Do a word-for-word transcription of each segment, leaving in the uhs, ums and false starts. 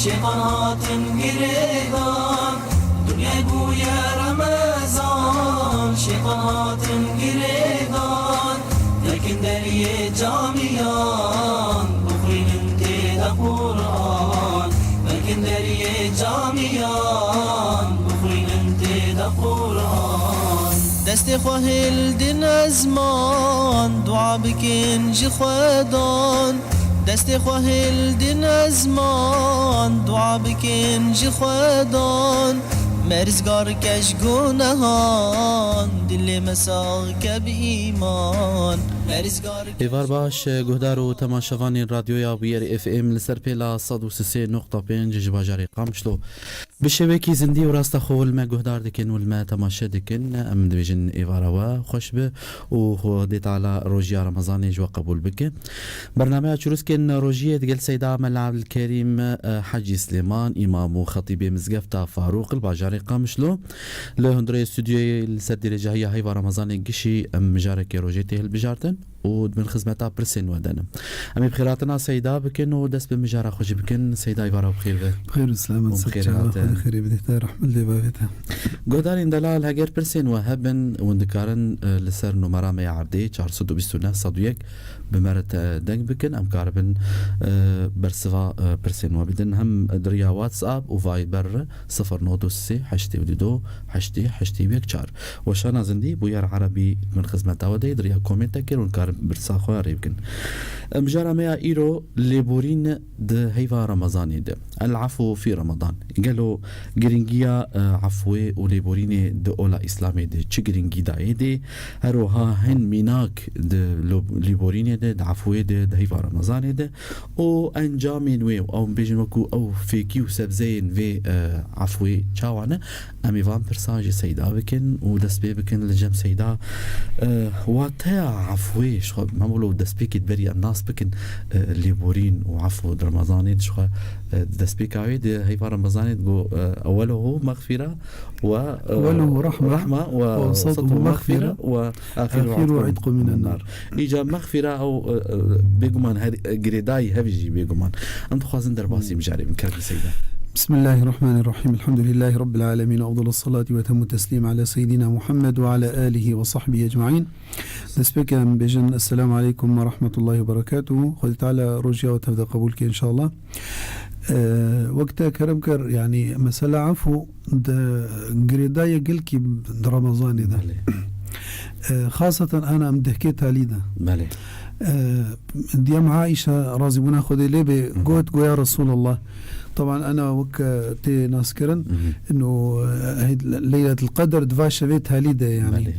Şêtan hatin girêdan, dinyay bûye remezan. Şêtan hatin girêdan, nekin deriyê camiyan, bixwînin tê de Quran. Nekin deriyê camiyan, bixwînin tê de Quran. Destê xwe hildin ezman, dua bikin ji Xwedan. Destê xwe hildin ezman, dua bikin ji Xwedan. Me rizgar ke ji gunehan, dilê me sax ke bi îman. Me rizgar ke Êvar baş, guhdar û temaşevanên Radyoya Bûyer F M li ser pêla sed û sê nokta pênc ji bajarê Qamişlo. Bi şêwekî zindî û rasta xwe li me guhdar dikin û li me temaşe dikin. Em dibêjin êvara we xweş be û Xwedê Teala rojiya Remezanê ji we qebûl bike. Bernameya çirûskên rojiyê digel Seyda Mela Abdulkerîm, eh, Hecî Silêman, îmam û xetîbê Mizgefta Farûq li bajarê Qamişlo, li hundirê stûdyoyê li ser dîrecahiya heyva Remezanê gişî em mijarekê rojê tê hilbijartin û di bin xizmeta pirsên we de ne. Em ê bi xêrhatina Seyda bikin û dest bi mijara xwe jî bikin. Seyda, êvara we bi xêr be. Bi xêr û selamet, û bi ser xêr çava, hate. Xwedê xêrê bidê te, rehmet lê bavê te. Guhdarên delal, heger pirsên we hebin, hûn dikarin, e, li ser numara me ya erdê, çar sed û bîst û neh sed û yek, bi me re te-, deng bikin, em karibin, e, bersiva, e, pirsên we bidin, hem di riya WhatsApp û Viber re, sifir nod û sê, heştê û du, heştê, heştê û yek çar. Weşana Zindî, Bûyer Erebî, min xizmeta we de, di riya komentekê hûn karin pirsa xwe rê bikin. Em, mijara me ya îro, lêborîn di heyva Remezanê de. El-afû fî Ramadan. Gelo girîngiya, e, afwê û lêborînê di ola Îslamê de çi girîngî dayê de? Her wiha hin mînak di lo-, lêborînê de, di afwê de, di heyva Remezanê de û encamên wê, ew bêjin wekû ew fêkî û sebzeyên vê, e, afwê çawa ne? Em ê van pirsan ji Seyda bikin û dest pê bikin li cem Seyda. E, wateya afwê, ji xwe, me wilo destpêkê berî em nas bikin, e, lêborîn û afw di Remezanê, ji xwe, e, destpêka wê di heyva Remezanê digo, e, eweluhu mexfira, Ve, e, Ve lehu rahme, rahme ve ve awsatuhu awsatuhu mexfire, mexfire, ve axiruhu axiruhu itqu itqu minen minen nar. Îca mexfire ew, e, e, bêguman her, e, girêdayî hev jî bêguman. Em dixwazin derbasî Hmm. mijarê bin, kerem Seyda. Bismillahirrahmanirrahim. Elhamdülillahi Rabbil alemin. Afdalus salati ve temmu teslim ala seyyidina Muhammed ve ala alihi ve sahbihi ecmaîn. Destpêkê em bêjin, Esselamu aleykum ve rahmetullahi ve berekatuhu. Xwedê Teala rojiya we tev de qebûl ke inşallah. Ee, wek te kerem kir, yani mesela afû de girêdaye gelkî di Ramazanê de. Belê. Ee, xaseten ana em dehkê talî de. Belê. Ee, diyem Aîşe razîbûna Xwedê lê bê Hı hı. got, go ya Resulallah. Taban ana wek, e, tê naskirin, Hı hı. ino, e, hey, Leyletul Qedr di va şevê talî de yani. Belê.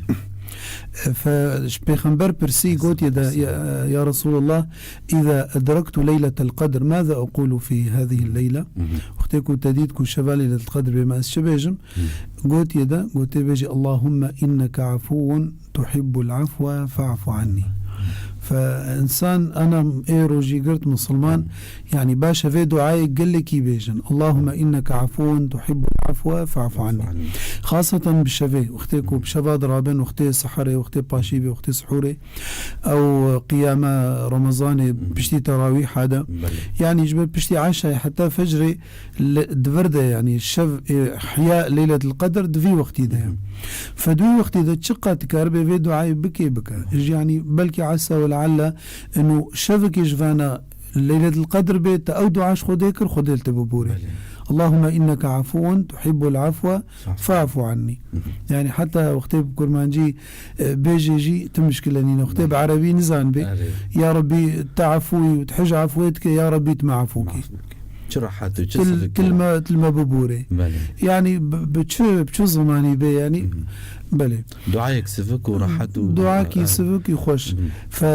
Fe, ji Pêxember pirsî, gotiye de, "Ya, ya Resulallah, îza edrektu leyletel qedr, maza equlu fî hâzihil leyla?" Hı hı. Wextê ku te dît ku şeva Leyletul Qedr bê, me ez çi bêjim? Hı. Gotiye de, gotê bêjî, "Allahümme inneke afuvun tuhibbul afwe fa'fu anni." Fe, insan, ana ê rojî girt, musulman, Hı. yani baş e vê duayê gelekî bêjin. "Allahümme inneke afuvun tuhibbul afwe fa'fu anni." Fa'fu anni. Xaseten bi şevê, wextê ku Hı. bi şeva dirabin, wextê seherê, wextê paşîvê, wextê sihûrê, ew qiyama Ramazanê Hı. piştî terawîha de, Belê. yani ji ber piştî eşayê heta fecrê li, di vir de, yani şev, e, ihya Leyletul Qedr di vî wextî de ye. Hı. Fe di wî wextî de çiqas dikaribe vê duayê bikê bike. Hı. Yani belkî esa ve lealla ino şevekê ji vana Leyletul Qedr bê, te ew dua ji Xwedê kir, Xwedê li te bibûrê. Belê. Allahümme inneke afuvun tuhibbul afwe Fa'fu. fa'fu anni. Hı hı. Yani heta wextê bi kurmancî, e, bêjê jî tu mişkile nîne. Wextê bi Belê. erebî nizan bê. Belê. Ya Rebî te afû yî û tu hej afûyê dike, ya Rebî tu me afû kî. Afû kî. Çi rehet û çi Til, sivik til ya. me, til me bibûrê. Belê. Yani bi, bi çi, bi çi zimanî bê yani. Hı hı. Belê. Duayek sivik û rehet û Duakî e, sivikî xweş. Hı hı. Fe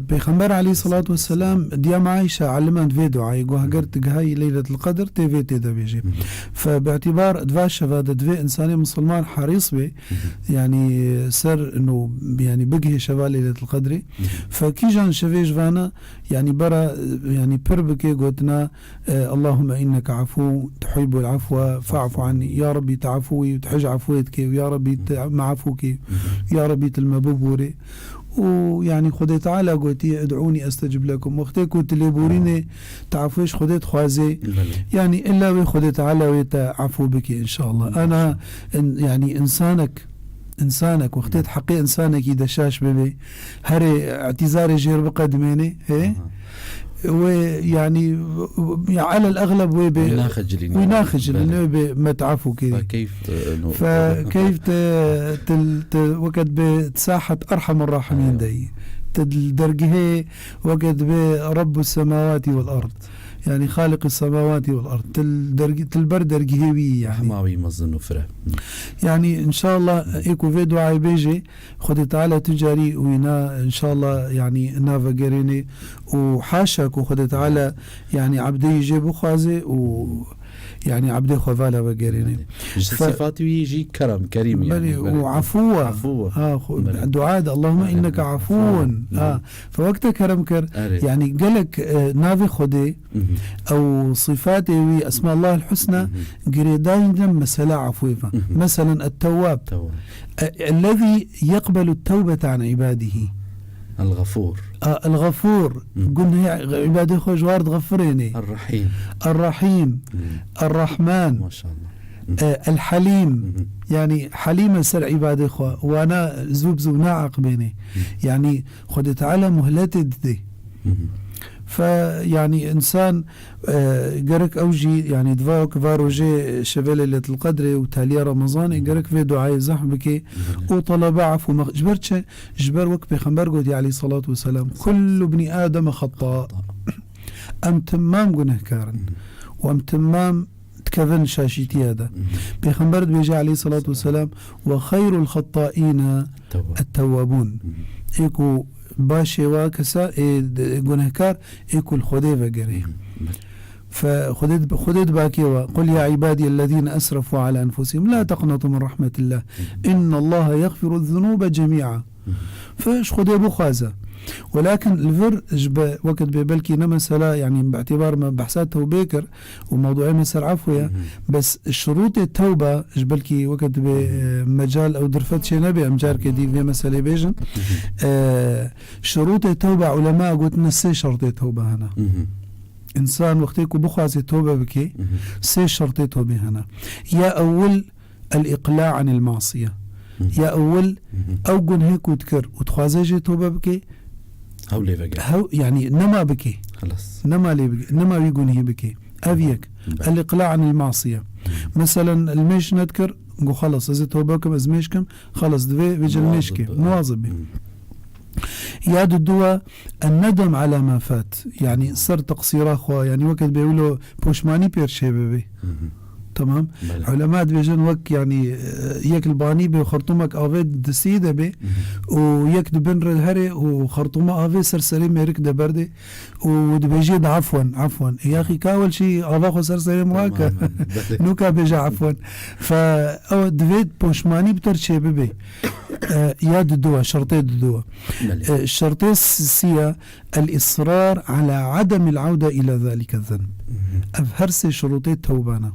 Pêxember aleyhissalatu vesselam diya me Ayşe elimand vê duayê. Got, heger tu gihayî Leyletul Qedr tê vê tê de bêjê. Hı hı. Fe bi îtibar di va şeva de divê insanê misilman herîs bê. Hı hı. Yani ser no, yani bigihê şeva Leyletul Qedrê. Hı hı. Fe kîjan şevê ji vana yani bera yani pir bike gotina, e, Allahümme inneke afû tuhibbul afwe fa'fu anni. Ya Rebî te afû yî û tu hej afûyê dikê û ya Rebî te me afû kî. Hı hı. Ya Rebî tu li me bibûrê. û, yanî, Xwedê Teala gotî, "Id'ûnî estecib lekum." Wextê ku tu lêborînê, tu efû ji Xwedê dixwazê, Belê. yanî, illa wê Xwedê Teala wê te efû bike, înşallah. Ana, in-, yanî, insanek, insanek, wextê di heqê insanekî de şaş bibe, herê îtîzarê jêr biqedimêne, hê? Aha. Wê, yanî, ya, elel exleb wê bê, Wî naxicilîne. wî naxicilîne, Belê. wê bê me te efû kirî. Fe keyf, e, no. Fe keyf te, te, te, weke dibê sahet Erhamur Rahimîn Eywa. de yî. Te li dergehê weke dibê Rabbus semawatî vel erd. Yanî Xaliqis semawatî vel erd. Te li dergi-, te li ber dergehê wî yî yanî. Hema wî mezin û fire. Yanî înşallah ê ku vê duayê bêjê, Xwedê Teala tu carî wîna înşallah yanî navegerênê û haşa ku Xwedê Teala yanî ebdê yî jê bixwaze û yanî ebdê xwe vala vegerênê. Ji Fe- sîfatî wî jî kerem, kerîm yanî, Belê, belê. û efû wa. Efû wa. Ha, xwe-, Belê. dua de, "Allahümme Belê. inneke efûn." Hı hı. Ha, fe wek te kerem kir, Erê. yanî gelek, e, navê Xwedê Mhm. ew sîfatê wî, Esma Allahil Husna, Mhm. girêdayî ne mesela efûê ve. Mhm. Meselen, et-Tewwab. Tewwab. E, ellezî yeqbelu tewbete an ibadihî. El-Gafûr. A, El-Gafûr. Mhm. Gunhê îbadê xwe ji war dixefirênê. Er-Rahîm. Er-Rahîm. Mhm. Er-Rahman. Maşallah. Mhm. E, El-Helîm. Mhm. Yanî helîm e ser îbadê xwe. Wana zû bi zû naeqibênê. Mhm. Yanî Xwedê Teala muhletê didê. Mhm. Fe, yanî, însan, e, gerek ew jî, yanî, di va, va rojê şevê Leyletul Qedrê û taliya Remezanê, Mhm. gerek vê duayê zehf bike Mhm. û telebe efû mex-, ji ber çi? Ji ber wek Pêxember gotî aleyhissalatu vesselam, "Kullu bnî Adem xetta." Em timam gunehkar in. Mhm. Û em timam dikevin şaşîtiya de. Mhm. Pêxember dibêje aleyhissalatu vesselam, "Ve xeyrul xettaîne Tewwab. et-tewwabûn." Mhm. Ê ku başê wa kesa, ê d-, gunehkar, ê ku li Xwedê vegerê. Mhm. Belê. Fe Xwedê dib-, Xwedê dibakê wa, "Qul ya ibadiyellezîne esrefû ala enfusihim la teqnetu min rahmetillah. Mhm. Innallaha yexfiru zunûbe cemî'a." Mhm. Fe ji Xwedê bixwaze. Welakin li vir ji be, weke dibê belkî ne mesela, yanî bi îtîbar me behsa tewbê kir û mewduê me ser efû ye, Mhm. bes şirûtê tewba ji belkî weke dibê, Mhm. e, mecal ew dirfet çê nebe, em carkê dî vê meselê bêjin. Mhm. E, şirûtê tewba, ulema gotine sê şertê tewba hene. Mhm. Însan wextê ku bixwaze tewbe bike, Mhm. sê şertê tewbê hene. Ya ewil, el-îqlâ anil masiye. Hı. Ya ewil, Hı hı. ew gunhê ku dikir û dixwaze jê tobe bike, Hew lê vege. hew, yanî nema bike. Xelas. Nema lê bike, nema wî gunhê bike. Ev yek. Be. El-îqlâ anil masiye. Hı. Meselen, li mêj nedikir, got, "Xelas, ez ê tobe bikim, ez mêj kim." Xelas, divê vê cil mêj Muwazib ke. be. Muwazib be. Hı. Ya diduwa, en-nedem ala ma fat. Yanî ser teqsîra xwe, yanî weke dibê wilo poşmanî pêr çê bibe. Hı hı. Tamam. Belê. Ulema dibêjin wek, yanî, e, yek li banî bê, xertûmek avê distî de bê Hı hı. û yek di bin re herê û xertûma avê ser serê mêrik de berdê û dibêjê de, "Afwen, afwen." E, yaxî ka wel şî ava xwe ser serê min wake. Tamamen. Belê. Nûka bêje afwen. Fe ew divê poşmanî bi ter çê bibe. E, ya diduwa, şertê diduwa. Belê. E, şertê s-, siya, el-israr ala ademil aude ila zalike zenb. Hı hı. Ev her sê şurutê tewbana. Hı.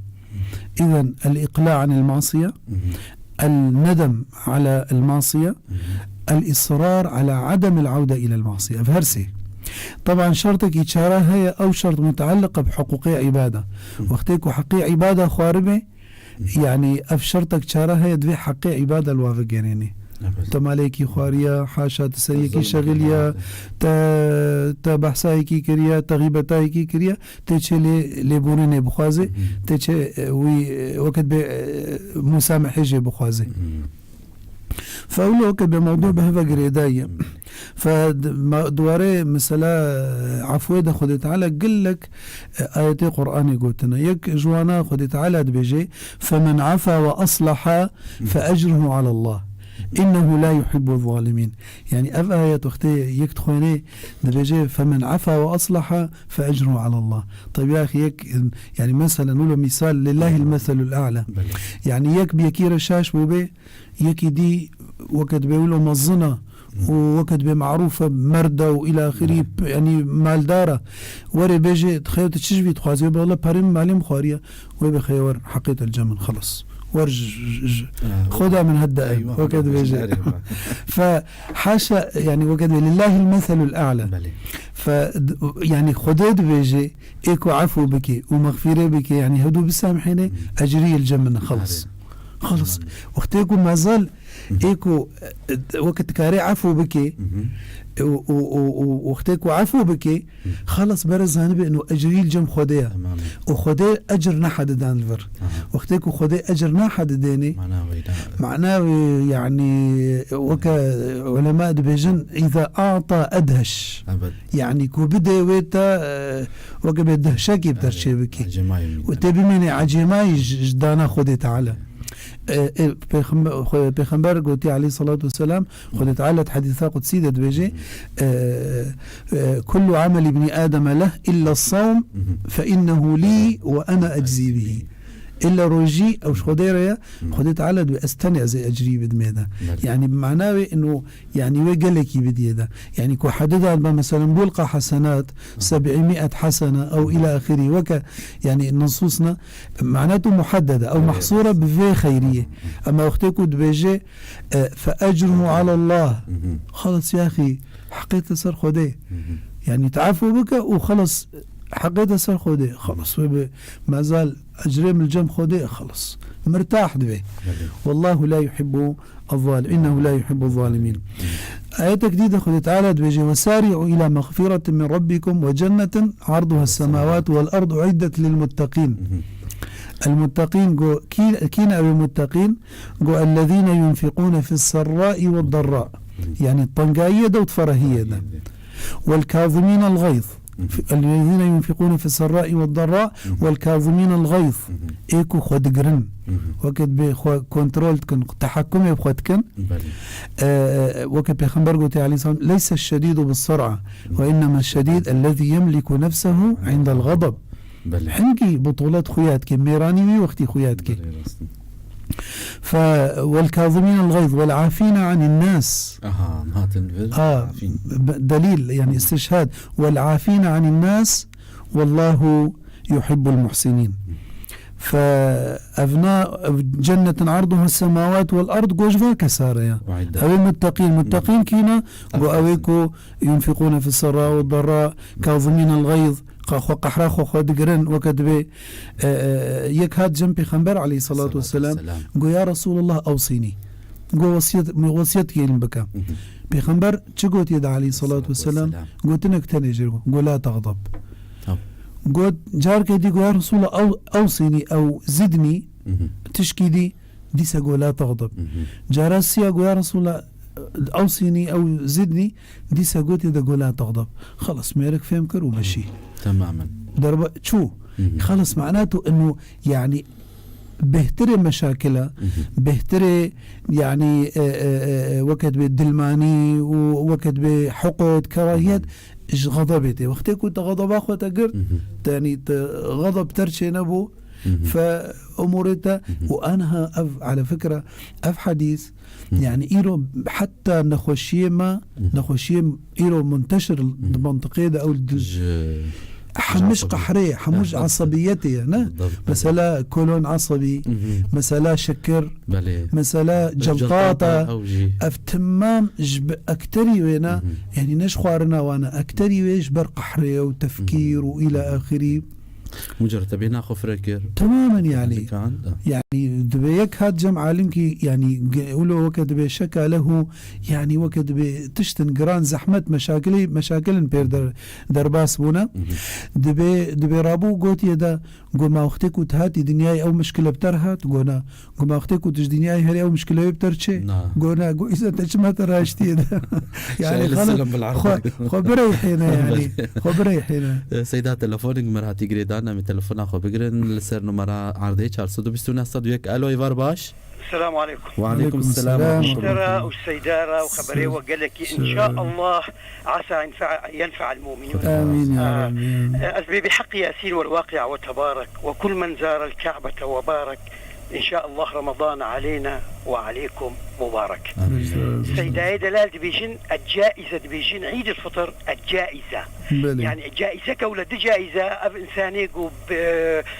Îzen el-îqla anil masiye, Hı hı. el-nedem ala el-masiye, Hı hı. el-israr ala ademil aude ila el-masiye. Ev her sê. Taban şertekî çara heye, ew şert mutealliq bi huquqê îbada. Hı. Wextê ku heqê îbada xwaribe, Yanî ev şertek çare heye, divê heqê îbada li wa vegerênê. Evet. Te malekî xwariya, haşa, te ser yekî Hazır şexiliya, bilmem. te, te behsa yekî kiriya, te xîbeta yekî kiriya, tê çê lê, lêborînê bixwazê, Hı hı. tê çê, e, wî, e, weke dibê, e, musamehê jê bixwazê. Hı. Fe wilo ke bi mewdu bi heve girêdayî ye. Fe d-, ma-, di warê mesela, e, efwê de Xwedê Teala gelek, e, ayetê Qur'anê gotine. Yek ji wana Xwedê Teala dibêje, "Femen afa ve aslaha fe ecruhu alallah. İnnehu la yuhibbu zalimîn." Yanî ev ayet wextê yek dixwênê dibêje, "Femen afa ve aslaha fe ecruhu alallah." Tabi ya yek, yanî meselen wilo misal, "Lillahil meselul a'la." Belê. Yanî yek bi yekî re şaş bûbe, Yekî dî weke dibê wilo mezin e û weke dibê marûf e, merd e û îla axirî, Belê. p-, yanî maldar e. Were bêje, xeyo tu çi ji vî dixwazî? Wê bê wele perê min malê min xwariye. Wê bê xeyo wer heqê te li cem min, xelas. wer ji, ji, ji, Xweda min heta ev, weke dibêje. Fe haşa, yani, weke dibê, "Lillahil meselul a'la." Belê. Fe, d-, yani, Xwedê dibêje, ê ku efû bike û mexfîre bike, yani, hevdû bisamhêne, ecrî li cem min e, xelas. Xelas. Wextê ku mezal, ê ku, e, weke dikarê efû bike, û, û, û, û wextê ku efû bike, xelas, bere zanibe ino ecrî li cem Xwedê ye. Û Xwedê ecr naha didan li vir. Wextê ku Xwedê ecr naha didêne, mana wê, yani, weke ulema dibêjin, "Îza a'ta edheş." Yani, ku bidê wê te, e, weke bê dehşekê bi te çê bikî. Û tê bimînê ecêmayî ji, ji dana Xwedê Teala. E, e, Pêxembe-, Xwe-, Pêxember gotî aleyhissalatu vesselam, Xwedê Teala di hedîsa qudsî de dibêje, e, e, "Kullu amel ibni Adem leh illa sawm fe innehu li ve ana eczi bihi." Îlla rojî ew ji Xwedê re ye, Xwedê Teala dibê ez tenê ez ê ecrî bidim ê de. Yani bi mana wê ino, yani wê gelekî bidiyê de. Yani ku hedi dan ba, meselen, bulqa hasenat, seb'î mi'et hasene ew ila ahirî. Weke, yani, nusûs ne, manatu muhaddede, ew mehsûr e bi vê xeyriyê. Ema wextê ku dibêje, e, "Fe ecruhu alallah", xelas, yaxî, heqê te ser Xwedê. Yani, tu efû bike û xelas, heqê te ser Xwedê. Xelas, wê bi mezal ecrê min li cem Xwedê, xelas. Mirtah dibe. Belê. Wallahu la yuhibbu الظال-، إنه لا يحب الظالمين. Ayetek dî de Xwedê Teala dibêje, "وسارعوا إلى مغفرة من ربكم وجنة عرضها السماوات والأرض أعدت للمتقين." El-muttaqîn go, kî-, kî ne ew ê muttaqîn? Go, "الذين ينفقون في السراء والضراء." Yani tengayiyê de û ferehiyê de. "والكاظمين الغيظ." الذين ينفقون في السراء والضراء والكاظمين الغيظ. Ê ku xwe digirin. Weke dibê xwe kontrol dikin, tehekumê bi xwe dikin. Belê. Ee, weke Pêxember gotê aleyhisselam, "ليس الشديد بالصرعة، وإنما الشديد الذي يملك نفسه عند الغضب." Belê. Hingî butulet xuya dike, mêranî wî wextî xuya dike. Belê, rast e. Fe, "والكاظمين الغيظ والعافين عن الناس." Aha, em hatin vir. A, afîn. Be-, delîl, yani istişhad. "والعافين عن الناس والله يحب المحسنين." Fe, evna, ev cennetin arduha semavat vel ard, go ji va kesa re ya. Ew ê muttaqîn, muttaqîn kî ne? Go ew ê ku yunfiqûne fis serra ve derra, kazimîn el gayz, qa xwe qehra xwe xwe digirin, weke dibê, e, e, yek hat cem Pêxember aleyhissalatu vesselam, go, "Ya Resulallah, ewsînî." Go, "Wesiyet, wesiyet gelin bike." Pêxember çi gotiye de aleyhissalatu vesselam? Gotinek tenê jê go, "La tagdab." Got, carkê dî go, "Ya Resulallah, ew, ewsînî, ew zidnî, tişkî dî." Dîse go, "La tagdab." Cara siya go, "Ya Resulallah, ewsînî, ew zidnî." Dîse gotiye de go, "La tagdab." Xelas, mêrik fêm kir û meşî. Temamen. Derba-, çû. Xelas, manatu inu, yani, bêhtirê meşakila, bêhtirê, yani, e, e, e, e, weke dibê dilmanî û weke dibê hiqd, kerahiyet, ji xedebê tê. Wextê ku te xedeba xwe te girt, te, yani, te xedeb ter çênebû, fe umurê te, û aniha ev, ala fikra, ev hedîs, yani, îro heta nexweşiyê me, nexweşiyê îro munteşir di mentiqê de, ew di hemû ji qehrê, hemû ji esebiyetê ye, ne? Mesela kolon esebî, mesela şekir, mesela celtata, ev temam ji bi ekterî wê ne, yani ne ji xwarina wan e, ekterî wê ji ber qehrê û tefkîr û îla axirî. Mucerred te bêhna xwe fire kir. Temamen yani. Yani dibê yek hat cem alimkî, yani ge-, wilo weke dibê şeka lehu, yani weke dibê tiştin giran, zehmet, meşakilê, meşakilin pêr der-, derbas bûne. Dibê, dibê rabû gotiye de, go, "Ma wextê ku tu hatî dinyayê ew mişkile bi te re hat?" Go, "Na." Go, "Ma wextê ku tu ji dinyayê herî ew mişkile wê bi te re çê?" "Na." Go, "Na." Go, "Îsa te çima te raştiye de?" Yani xwe, xwe bireyhêne yani. Xwe bireyhêne. Seyda, telefonik me re hatî girêdan, em ê telefona xwe bigirin li ser numara erdê çar sed û bîst û neh sed û yek. Alo, êvar baş. Selamu aleykum. Ve aleykum selam. Ji te re û Seyda re û xeberê we gelekî, inşaallah, asa yenfe'a, yenfe'al mu'minûn. Amîn ya Rabbi. Ez bê bi heqî Yasîn wel waqi'a we tebarek, we kul men zarel Ke'bete we barek. İnşallah Ramazan aleyna ve aleykum mubarek. Seydayê delal dibêjin, el caize dibêjin, Eid el Fitr, el caize. Yani caize kewle di caize, ev insanê ku bi,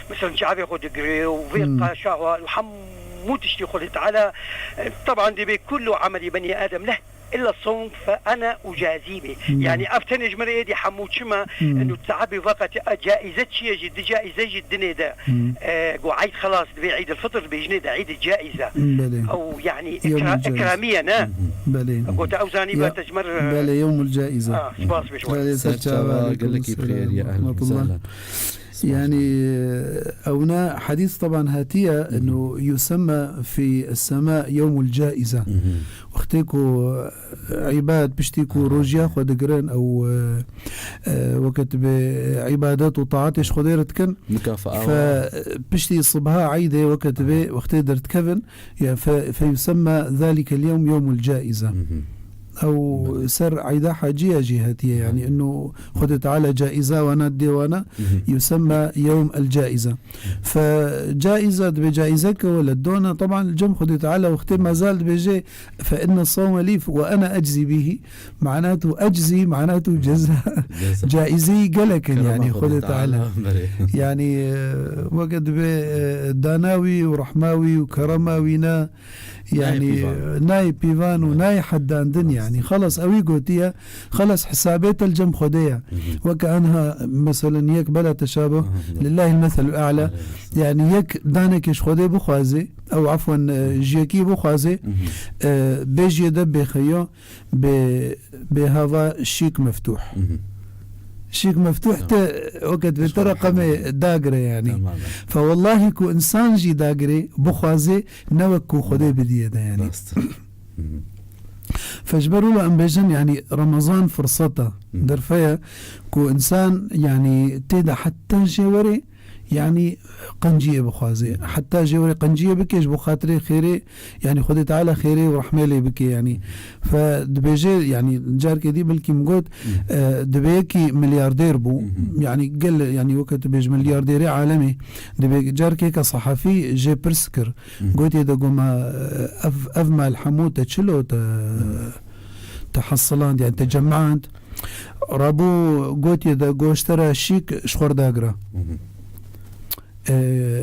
mesela çavê xwe digire û vê qaşa xwe, hemû hemû tiştî Xwedê Teala, e, teban dibê kullu ameli benî Adem leh illa sawm fe ene ucazi bê. Hmm. Yani ev tenê ji min re êdî hemû çima Hmm. inu teabî veqetî a caize çi ye jî, di caize jî dinê de, Hmm. e, go eyd xelas dibê Eyd el-Fitr dibê jinê de Eyd caize. Belê. Ew yani Yewm ikra-, caize. ikramiye ne? Belê. Gote ew zanî Ya, be te ji min re belê, yewmul caize. Ah, spas be ji we. Belê, Ser serçava, çava, aleykum gelekî selam, bixêr ya, ehlen rahmetullah. sehlen. Spas. Yani, e, ewna hadîs teban hatiye, Hı hı. inu yusemma fi sema yewmul caize. Hı hı. Wextê ku, e, îbad, piştî ku Aha. rojiya xwe digirin, ew, e, e, wekit bi îbadet û taatê ji Xwedê re dikin. Mukafaa Fe, wa. piştî sibha eydê wekit Aha. bi wextê derditkevin, ya fe, fe yusemma zalike el-yewm yewmul caize. Hı hı. Ew Belê. ser eyda haciya jî hatiye, yani, Belê. inu Xwedê Teala caiza wana dê wana, Hı hı. yusemma yewm el-caize. Fe caiza dibê caizeke wele dona, teban cem Xwedê Teala wextê mezal dibêje, fe inne sawme lî ve ene eczî bihî, manatu eczî, manatu ceza. Ceza. Caizî gelek in, Kerema yani, Xwedê Xwedê Teala. Teala, belê. Yani, e, weke dibê, e, dana wî û rehma wî û kerema wî ne, Nayê yani, pîvan. nayê pîvan û Nayê. nayê heddandin, Rast. yani. Xelas, ewî gotiye, xelas, hesabê te li cem Xwedê ye. Hı hı. Weke anha, meselen, yek bela teşabuh, Aha, belê. lillahil meselul a'la. Belê, rast. Yani, yek danekê ji Xwedê bixwaze, ew, afwen, e, Hı hı. ji yekî bixwaze, Hı hı. e, bê jiyê de bêxeyo, bê, bê hava şîk meftuh. Hı hı. Şîk meftuh Tamam. te, weke dibê te Tamam. reqemê dagire, yani. Tamam. Fe wellahî ku insan jî dagire, bixwaze, ne wek ku Xwedê Hı. bidiye de, yani. Rast. Hı hı. Fe ji ber wilo em bêjin, yani, Remezan firseta, Hı. derfeya ku insan, yani, tê de heta jê were, yani, qenciyê bixwaze. Heta jê were qenciyê bike ji bo xatirê xêrê, yani, Xwedê Teala xêrê û rehmê lê bike, yani. Fe dibêje, yani, carkê dî belkî min got, Hı. e, dibê yekî milyardêr bû. Hı hı. Yani, gel, yani, weke tu bêj milyardêrê alemê, dibê carkê ke sehafî jê pirs kir. Hı. Gotiye de goma, e, ev, ev mal hemû te çilo te, Hı. te hesiland, yani, te cemand. Rabû gotiye de go ji te re şîk ji xwe re dagira. Hı hı. E,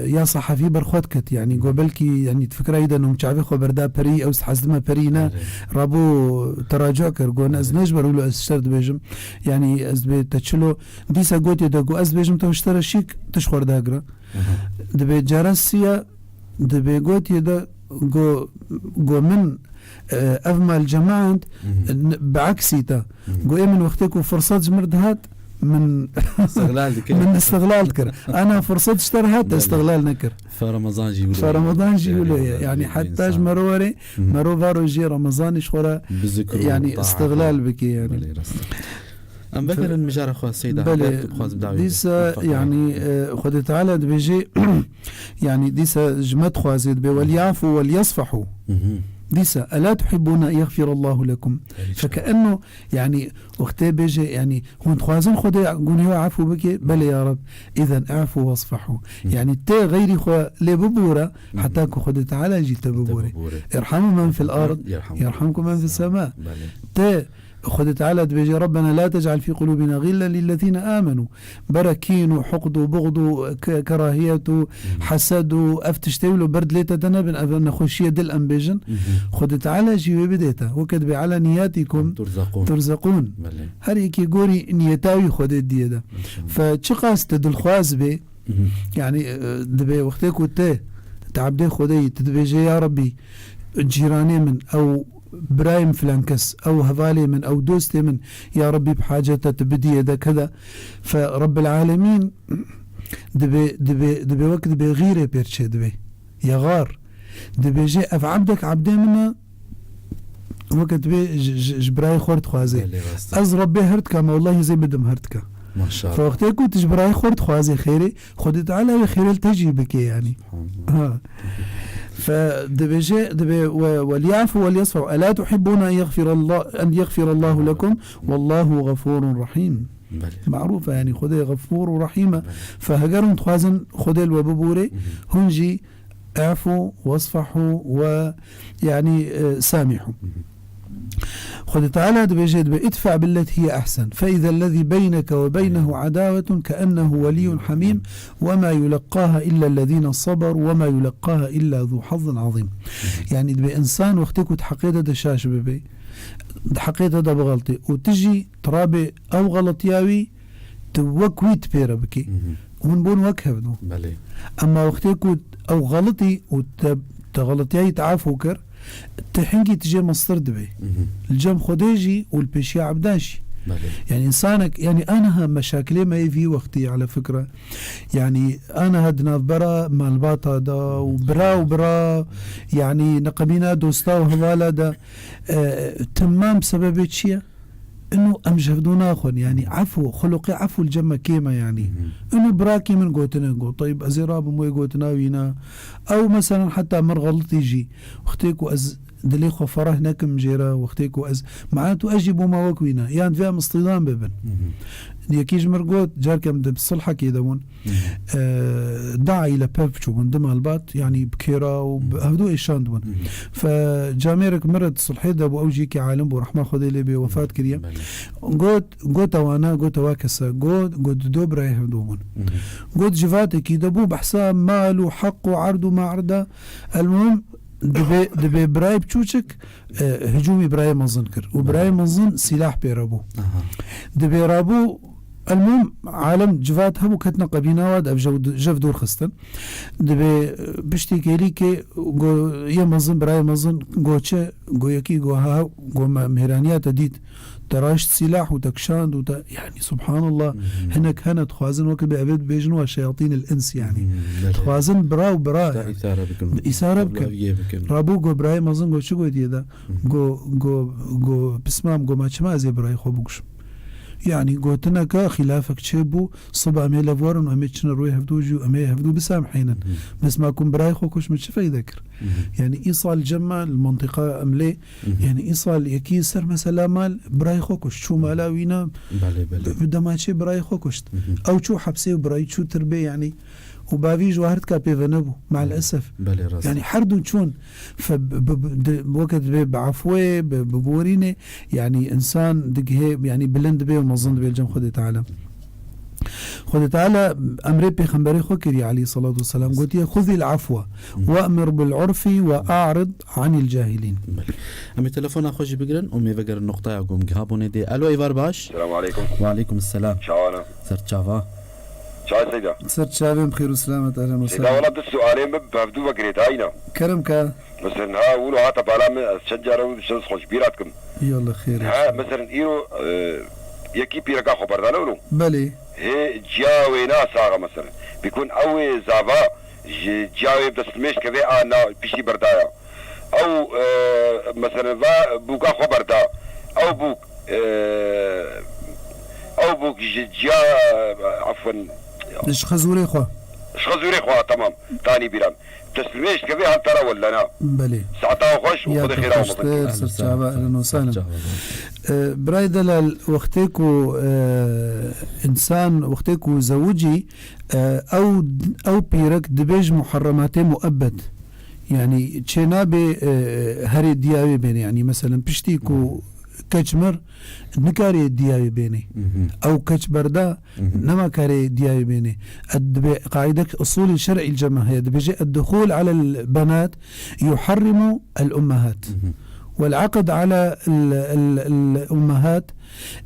ya sehafî berxwe diket, yani, go belkî, yani, di fikra wî de nûm çavê xwe berda perî, ew hez dime perî ne, Erê. rabû teracu kir, go ne, ez Erê. ne ji ber wilo ez ji te re dibêjim, yani, ez dibê te çilo, dîsa gotiye de go ez dibêjim te ji te re şîk, tu ji xwe re dagira. Aha. Dibê cara siya, dibê gotiye de go, go min, e, ev mal cemand, Hı hı. n-, bi eksî te. Hı. Go ê min wextê ku firsat ji mir dihat, min Îstihlal dikir. min îstihlal dikir. Ana firsat ji te re hat, te Belê. îstihlal nekir. Fe Remezan jî wilo Fe ye. Remezan jî Belê, wilo ye. belê, Yani belê, heta ji insan. mero were, Hı hı. mero varo jî Remezanê ji xwe re, Bi zikr û yani, taat îstihlal û bike, yani. Belê, rast. Em vegerin mijara xwe, Seyda, Belê, heger tu bixwazî dawî dîsa, bî. yani, e, Xwedê Teala dibêje, yani, dîsa ji me dixwaze, dibê, "Wel yafu wel yasfahu." Hı hı. Dîsa, "Ela tuhibbuna en yagfirallahu lekum?" Belê, Feke enno, yani, wextê bêje, yani, hûn dixwazin Xwedê gunehê we efû bike? Belê ya Reb. Îzen efu wasfahu. Hı. Yani, tê xeyrî xwe lê bibûre, Hı hı. heta ku Xwedê Teala jî te Te bibûre. bibûre. Irhamu men fil ard, Yerhamkum. yerhamkum men fis sema. Belê. Te Xwedê Teala dibêje, "Rabbena la tec'al fî qulûbina xillen lillezîne âmenû." Bere kîn û hiqd û buxd û ke-, kerahiyet û Hı hı. hesed û ev tiştê wilo ber dilê te de nebin, ev nexweşiyê dil em bêjin. Hı hı. Xwedê Teala jî wê bidê te. Weke dibê, "Ala niyatikum Turzaqûn. turzaqûn." Belê. Her yekê gorî niyeta wî Xwedê diye de. İnşallah. Fe çiqas te dilxwaz bê, Hı hı. yani, e, dibê wextê ku te, te ebdê Xwedê yî, tu dibêje, "Ya Rebbî, cîranê min, ew birayê min filan kes, ew hevalê min, ew dostê min, ya Rebbî bi hacet e, tu bidiyê de kede." Fe Rebbil Alemîn dibê, dibê, dibê wek dibê xîrê pêr çê dibê. Yexar. Dibêje, "Ev ebdek ebdê min e, weke dibê ji, ji, ji birayê xwe re dixwaze. Belê, rast e. Ez Rebbê her dika, me wellahî zê bidim her dika." Maşallah. Fe wextê ku tu ji birayê xwe re dixwazê xêrê, Xwedê Teala wê xêrê li te jî bike, yanî. Subhanallah. Ha. Fe dibêje, dibê we, "Welyafu welyasfahu. Ela tuhibbuna en yagfirallah-, en yagfirallahu lekum? Wallahu gafurun rahim." Belê. Maruf e, yanî Xwedê Gafur û Rahîm e. Belê. Fe heger hûn dixwazin Xwedê li we bibûrê, Hı hı. hûn jî "Efu wasfahu ve, yanî, e, samihu." Hı hı. Xwedê Teala dibêje, dibe, "Idfe' billeti hiye ehsen, fe ize lezî beyneke ve beynehu adawetun ke ennehu weliyun hamîm, ve ma yulekkaha illa lezîne saberu ve ma yulekkaha illa zu hazzin azîm." Yani dibe, insan wextê ku di heqê de de şaş bibe, di heqê de de bixeltê û tu jî tu rabê ew xeletiya wî, tu wek wî tu pê re bikî. Mhm. Hûn bûn wek hevdû. Belê. Ema wextê ku ew xelitî û te, te xelitiyayî te efû kir, te hingî tu jê mestir dibê. Mhm. Li cem Xwedê jî û li pêşiya ebdan jî. Belê. Yani insanek, yani aniha meşakilê me yê vî wextî, ala fikre. Yani aniha di navbera malbata de û bira û bira, yani neqebîna dosta û hevala de, e, temam sebebê çi ye? Ino em ji hevdû naxwin, yani efû, xuluqê efû li cem me kêm e yani. Mhm. Ino birakê min gotine got, "Teyb, ez ê rabim wê gotina wî ne." Ew meselen heta min xelitî jî, wextê ku ez dilê xwe fereh nekim jê re, wextê ku ez, meana tu ez jî bûma wek wî ne. Yan divê em îstîdam bibin. Mhm. Yekî ji mir got, carke em di silhekê de bûn. Mhm. E, dua ile pev çûbûn, di malbat, yani bi kêra û bi Mhm. hevdû êşand bûn. Mhm. Fe camêrek mir di sulhê de bû, ew jî ki alim bû, rehma Xwedê lê bê, wefat kiriye. Belê. Got, got ewana, got ewa kese, got, got du birayê hevdû bûn. Mhm. Got civatekî de bû, behsa mal û heq û erd û maerda, elmuhim, dibê, dibê birayê biçûçik, e, hicûmî birayê mezin kir. Û birayê mezin sîlah pê re bû. Aha. Dibê rabû, elmuhim, alem civat hebû, ketine qebîna wa de, ev jew, jev dûr xistin. Dibê, e, piştî kêlîkê go, yê mezin, birayê mezin go çi? Go yekî go ha, go me mêraniya te dît. Te raşt sîlah û te kişand û te, yani, subhanallah, Mhm. hinek hene dixwazin wekî bê evê dibêjin wa şeyatîn el ins, yani. Mhm, belê. Dixwazin bira û bira, Te yani. îsare bikin. Îsare bikin. Tevliyê bikin. Rabû go birayê mezin go çi gotiye de? Mhm. Go, go, go pismam, go ma çima ez ê birayê xwe bikuşim? Yani gotineke xîlafek çêbû, siba em ê lev werin û em ê çine rûyê hevdû jî û em ê hevdû bisamhînin. Mhm. Bes ma ku min birayê xwe kuşt, min çi feyde kir? Mhm. Yani îsal cem me li mentiqa em lê, Mhm. yani îsal yekî ser mesela mal birayê xwe kuşt. Çû mala wîna Belê, belê. bi, bi demaçê birayê xwe kuşt. Mhm. Ew çû hepsê û birayî çû tirbê yani. Û bavî ji we her tika pê ve nebû, maalesef. Belê, rast. Yani her du çûn, fe, bi, bi, bi, di, weke dibê bi efwê, bi, bi borînê, yani insan digihê, yani bilind dibê û mezin dibê li cem Xwedê Teala. Xwedê Teala emrê pêxemberê xwe kiriye aleyhissalatu vesselam, gotiye, "Xuzil afwa, we'mir bil urfi ve a'rid anil cahilin." Belê. Em ê telefona xwe jî bigirin û em ê vegerin noqtaya ku em gihabûnê dê. Alo, êvar baş. Selamun aleykum. Ve aleykum selam. Çawa ne? Ser çava. Çawa Seyda? Ser çavên xêr û selamet, ehlen û Seyda, sehlen. Wela du sualên min bi hevdû ve girêdayî ne. Kerem ke. Mesela ha wilo hate bala min, ez çend care wilo dişim xweş bîra dikim. Yallah xêr. Ha, mesela îro, e, yekî pîreka xwe berdane wilo. Belê. Hê ciya wê na saxa mesela. Bikun ew ê zava ji ciya wê bi destmêj keve a na piştî berdaya. Ew, e, mesela va bûka xwe berda. Ew bûk, e, ew bûk ji ciya, e, efwen. Ji xezûrê xwe. Ji xezûrê xwe, tamam. Tanî bîran. Teslimê ji kevê hal tera wellena. Belê. Saeta xweş û Ya Xwedê te xêra xweş û mezin kir. Ser çava, ehlen û sehlen. Ser çava. E, birayê delal, wextê ku, e, însan, wextê ku zewicî, e, ew, ew pîrek dibê ji muharrematê muebbed. Yani çê nabe, e, herê diya wê bêne. Yani meselen piştî ku keç mir, nikare diya wê bêne. Mhm. Ew keç berda, Mhm. nema kare diya wê bêne. Ed dibe qaidek usulî şer'î cema heye. Dibêje, "Ed-dukhul alel benat yuharrimu el ummahat. Mhm. Vel aqd ala el, el, el ummahat,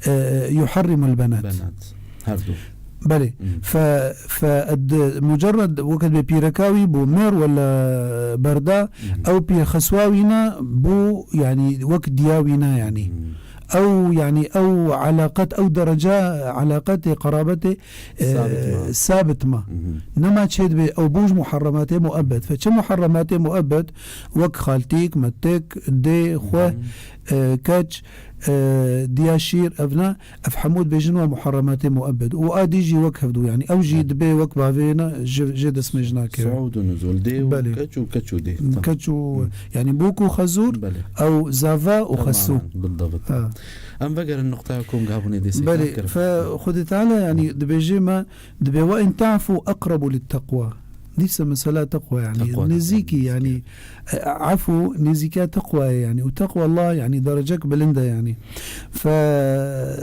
e, yuharrimu el benat." Benat. Her du. Belê. Mhm. Fe, fe ed mucerred wekî bê pîreka wî bû mêr wela berda, Mhm. ew pîr xeswa wî ne bû, yani wek diya wî ne yani. Mhm. Ew, yani ew alaqet, ew derece alaqetê, qerabetê, e, Sabit ma. sabit ma. Mhm. Nema çê dibe ew bû ji muharrematê muebbed. Fe çi muharrematê muebbed? Wek xaltîk, metik, dê, xwe, Mhm. e, keç, e, diya şîr, ev ne, ev hemû dibêjin wa muharrematê muebbed. Û a dî jî wek hevdû, yani ew jî Belê. dibê wek bavê ne, ji, jê destmêj nake. Suud û nuzul, dê û Belê. keç û, keç û dê. Tamam. Keç û, Hı. yani bûk û xezûr, Belê. ew zava û Tamam, xesû. Bildabit. Ha. Em vegerin noqtaya ku em gihabûnê dê Seyda Belê, Kerem. fe Xwedê Teala, yani dibêje me, dibê, "Ve in ta'fu eqrebu lit teqwa." Dîsa mesela teqwa, yani, Teqwa nêzîkî, nêzîkî. yani, e, efû nêzîka teqwa ye, yani, û teqwa Allah, yani, derecek bilind e, yani. Fe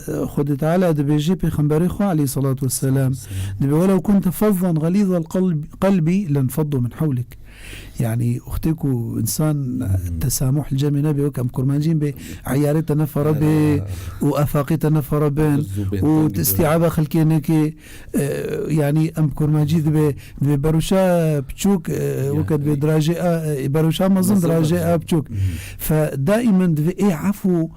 Xwedê Teala dibêje, Pêxemberê xwe aleyhissalatu vesselam, Selam. dibê, "Welew kunte fazzan ğalîzal qalb-, qalbî lenfaddu min hewlik." Yani, wextê ku insan, Hmm. tesamûh li cem wê nebe, wek em kurmancîn bê, eyarê te ne fere bê, Ha. û efaqê te ne fere bin, Zû bê û tengî tu bê. îstîaba xelkê neke, e, yani, em kurmancî dibê, dibê berûşa piçûk, e, Ya, weke dibê e. dirajê a, e, berûşa mezin Mezin dirajê dirajê. a piçûk. Hmm. Fe daimen dibê ê efû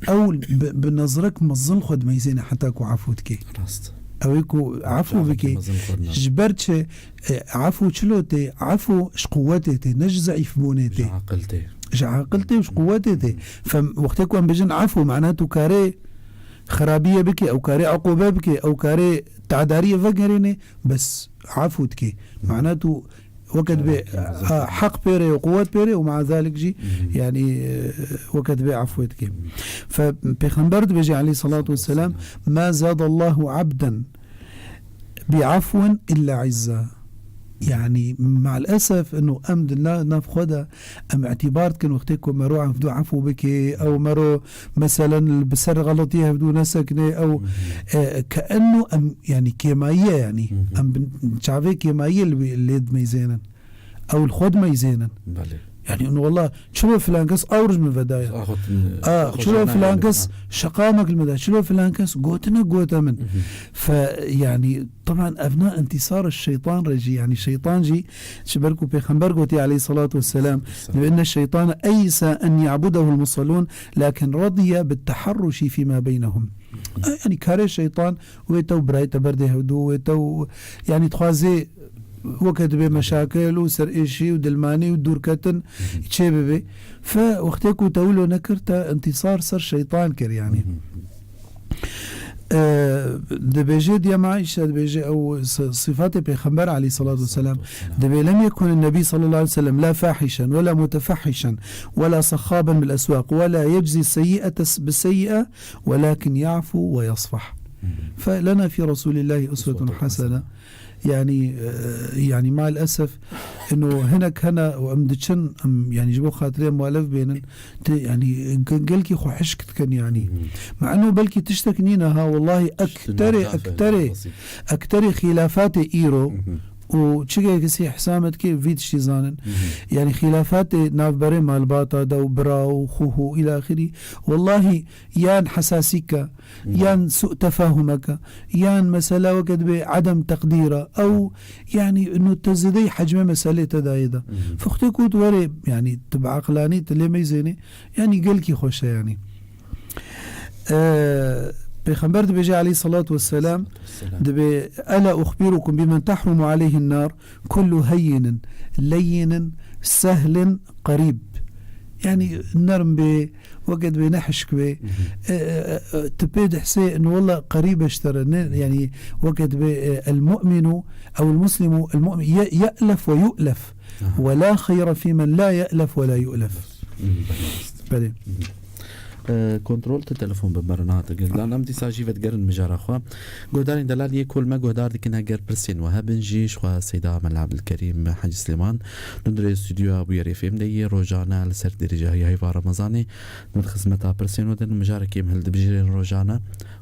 ew bi, bi nezrek mezin xwe dimeyzêne heta ku efû dike. Rast. Ew ê ku efû Cavekî bike. mezin xwe dine. Ji ber çi? E, efû çilo tê? Efû ji quwetê tê, ne ji zeîfbûnê tê. Ji aqil tê. Ji aqil tê û ji quwetê tê. Fem, wextê ku em bêjin efû, mana tu karê xerabiyê bike, ew karê eqûbe bike, ew karê tedariyê vegerêne, bes efû dike. Mana tu weke dibê, Çarekî mezin. ha, heq pêre û quwet pêre û mea zalik jî, Mhm. yani, e, weke dibê efû dike. Fe, Pêxember dibêje aleyhissalatu vesselam, "Ma zadallahu abden bi afwin illa izza." Yani, ma'al esef, inu em di na-, nav xwe de, em îtîbar dikin wextê ku mero hevdû efû bike, ew mero, meselen, li bi ser xeletiyê hevdû nesekine, ew, Mhm. e, ke eno em, yani, kêmayî ye, yani. Mhm. Em bi çavê kêmayî li wê, lê dimeyzênin. Ew li xwe dimeyzênin. Belê. Yani, inu, wallah, çilo filan kes awr ji min vedaye. Axwe, A, axwe çilo jana filan yani. kes Ha. şeqamek li min da, çilo filan kes gotine gote min. Mhm. Fe, yani, teban ev na intîsara şeytan re jî, yani, şeytan jî, ji ber ku Pêxember gotiye aleyhissalatu vesselam, Vesselam. dibê inne şeytane eysa en ya'budehul musallun, lakin radiye bit teharruşi fîma beynehum. Mhm. Yani, karê şeytan wê tew birayê te berdê hevdû, wê tew, yani, dixwazê weke dibê meşakil û serêşî û dilmanî û dûrketin Mhm. çê bibe. Fe wextê ku te wilo nekir, te intîsar ser şeytan kir, yani. Mhm. E, dibêje diye Aîşe, dibêje ew si-, sifatê Pêxember aleyhissalatu vesselam. Vesselam. Dibê lem yekun Nebî sallallahu aleyhi ve sellem la fahişen ve la mutefahişen ve la sahhaben bil eswaq ve la yeczi seyyi'ete s-, bi seyyi'e ve lakin ya'fu ve yasfah. Mhm. Fe lena fi Resulillahi uswetun Uswetun hasene. hasene. Yani, e, yani, maalesef, ino hinek hene û em diçin, em, yani, ji bo xatirê muhalef bênin, te, yani, ge-, gelkî xwe hişk dikin, yani. Hmm. Ma eno belkî tiştek nîne ha, wallahi, Tiştin ekterê, navdaf e, ekterê, basit. ekterê xîlafatê îro Mhm. û çi kesî hesab dike, vî tiştî zanin. Mhm. Yani, xîlafatê navberê malbata de û bira û xû û îlaxirî, wallahi, yan hesasîke, Mhm. yan su'tefahumeke, yan mesela weke dibê edem teqdîre, ew, yani, inu te zêdeyî hecmê meselê te dayê de. Mhm. Fextê ku tu werê, yani, tu bi aqlanî, tu lê meyzênê, yani, gelkî xweş e, yani. Ee, Pêxember dibêje aleyhissalatu vesselam, Vesselam. dibê, "Ela uxbirukum bimen tahrumu aleyhin nar, kullu heyyinin, leyyinin, sehlin, qerîb." Yani, nerm bê, weke dibê ne hişk bê. Mhm. E, e, e, tu pê dihsê, in walla qerîbe ji te re, ne, yani, weke dibê, e, el mu'minu, ew el muslimu, el mu'min, ye-, ye'lef ve yu'lef. Aha. Ve la xeyre fî men la ye'lef ve la yu'lef. Mhm, belê. Belê. Mhm. E, kontrol te telefon bi me re nehate girdan. Em dîsa jî vedigerin mijara xwe. Guhdarên delal yê kol me guhdar dikin, heger pirsên we hebin jî, ji xwe Seyda Mela Ebdulkerîm Hecî Silêman, li hundirê stûdyoya Bûyerê F M de yê, rojane li ser dirêjahiya heyva Remezanê, di xizmeta pirsên we de, mijarekê em hildibijêrin rojane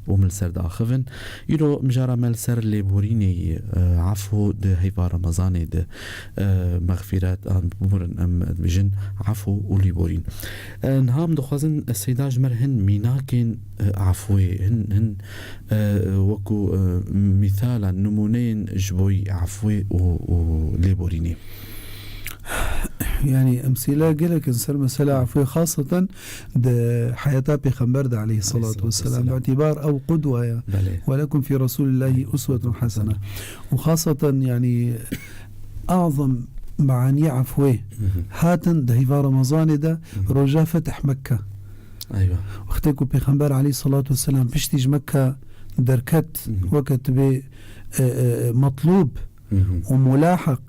û em li ser diaxivin. Îro mijara me li ser lêborînê ye, e, efû di heyva Remezanê de, e, mexfîret, an biborin em dibêjin efû û lêborîn. E, niha em dixwazin, e, Seyda ji me re hin mînakên, e, efûyê, hin, hin, e, wekû, e, mîsalan, nimûneyên ji bo efûyê û, û lêborînê. Yani, emsîle gelek in ser mesela efûyê, xaseten di heyata Pêxember de aleyhissalatu Aleyhissalatu vesselam, vesselam. Bi îtîbar ew qudwe ye. Belê. "Ve lekum fî Resûlillahî uswetun hasene." Û xaseten, yani, azam meaniyê efûyê Hı hı. hatin di heyva Remezanê de Hı hı. roja Fetih Mekke. Eywa. Wextê ku Pêxember aleyhissalatu vesselam piştî ji Mekke derket, Hı hı. weke dibê, e, e, metlûb Hı hı. û mulahaq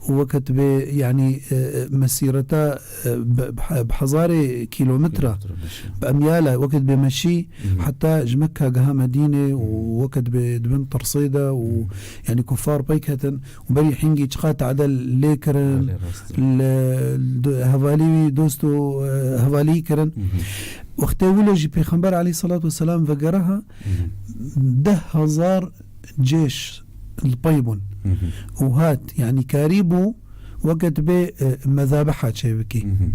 û weke dibê, yanî, e, e, mesîreta, e, bi, bi, bi hezarê kîlometra, Kîlometra meşî. bi emyala, weke dibê meşî, Mhm. heta ji Mekka giha Medîne û Mhm. weke dibê di bin tirsê de û, Mhm. yanî, kuffar pey ketin û berî hingî çiqa tade lê kirin, Belê, rast e. li, li hevalî wî dost û, e, hevalî kirin. Mhm. Wextê wilo jî Pêxember aleyhisselatu vesselam vegeriha, Mhm. deh hezar cêş li pey bûn. Mhm. Û hat, yanî karî bû weke dibê, e, mezabeha çêbikî. Mhm.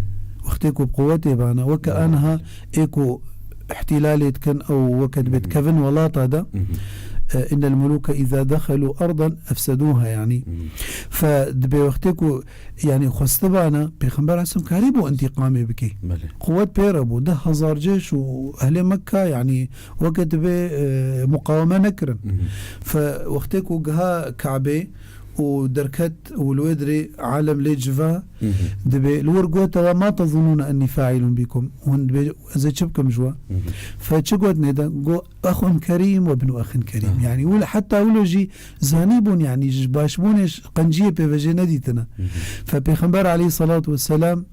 Wextê ku bi quwetê bana, weke Mhm. aniha ê ku îhtîlalê dikin ew weke dibê Mhm. dikevin welata de, Mhm. e, innel mulûke îza dexelû erdan efsedûha, yanî. Mhm. Fe dibê wextê ku, yanî, xwestibana, Pêxember aleyhisselam karî bû întîqamê bikî. Belê. Quwet pê re bû, deh hezar cêş û ehlê Mekka, yanî, weke dibê, e, muqaweme nekirin. Mhm. Fe wextê ku giha Kabê û derket û li wê dirê alem lê civa, Mhm. dibê li wir gote we, "Ma tezunûne ennî faîlun bîkum?" Hûn dibê ez ê çi bikim ji we? Mhm. Fe çi got nêde? Got, "Exun kerîm we binu exin kerîm." Aha. Yanî, wilo, heta wilo jî zanîbûn, yanî, ji başbûnê ji qenciyê pê ve jê nedîtine. Mhm. Fe Pêxember aleyhisselatu vesselam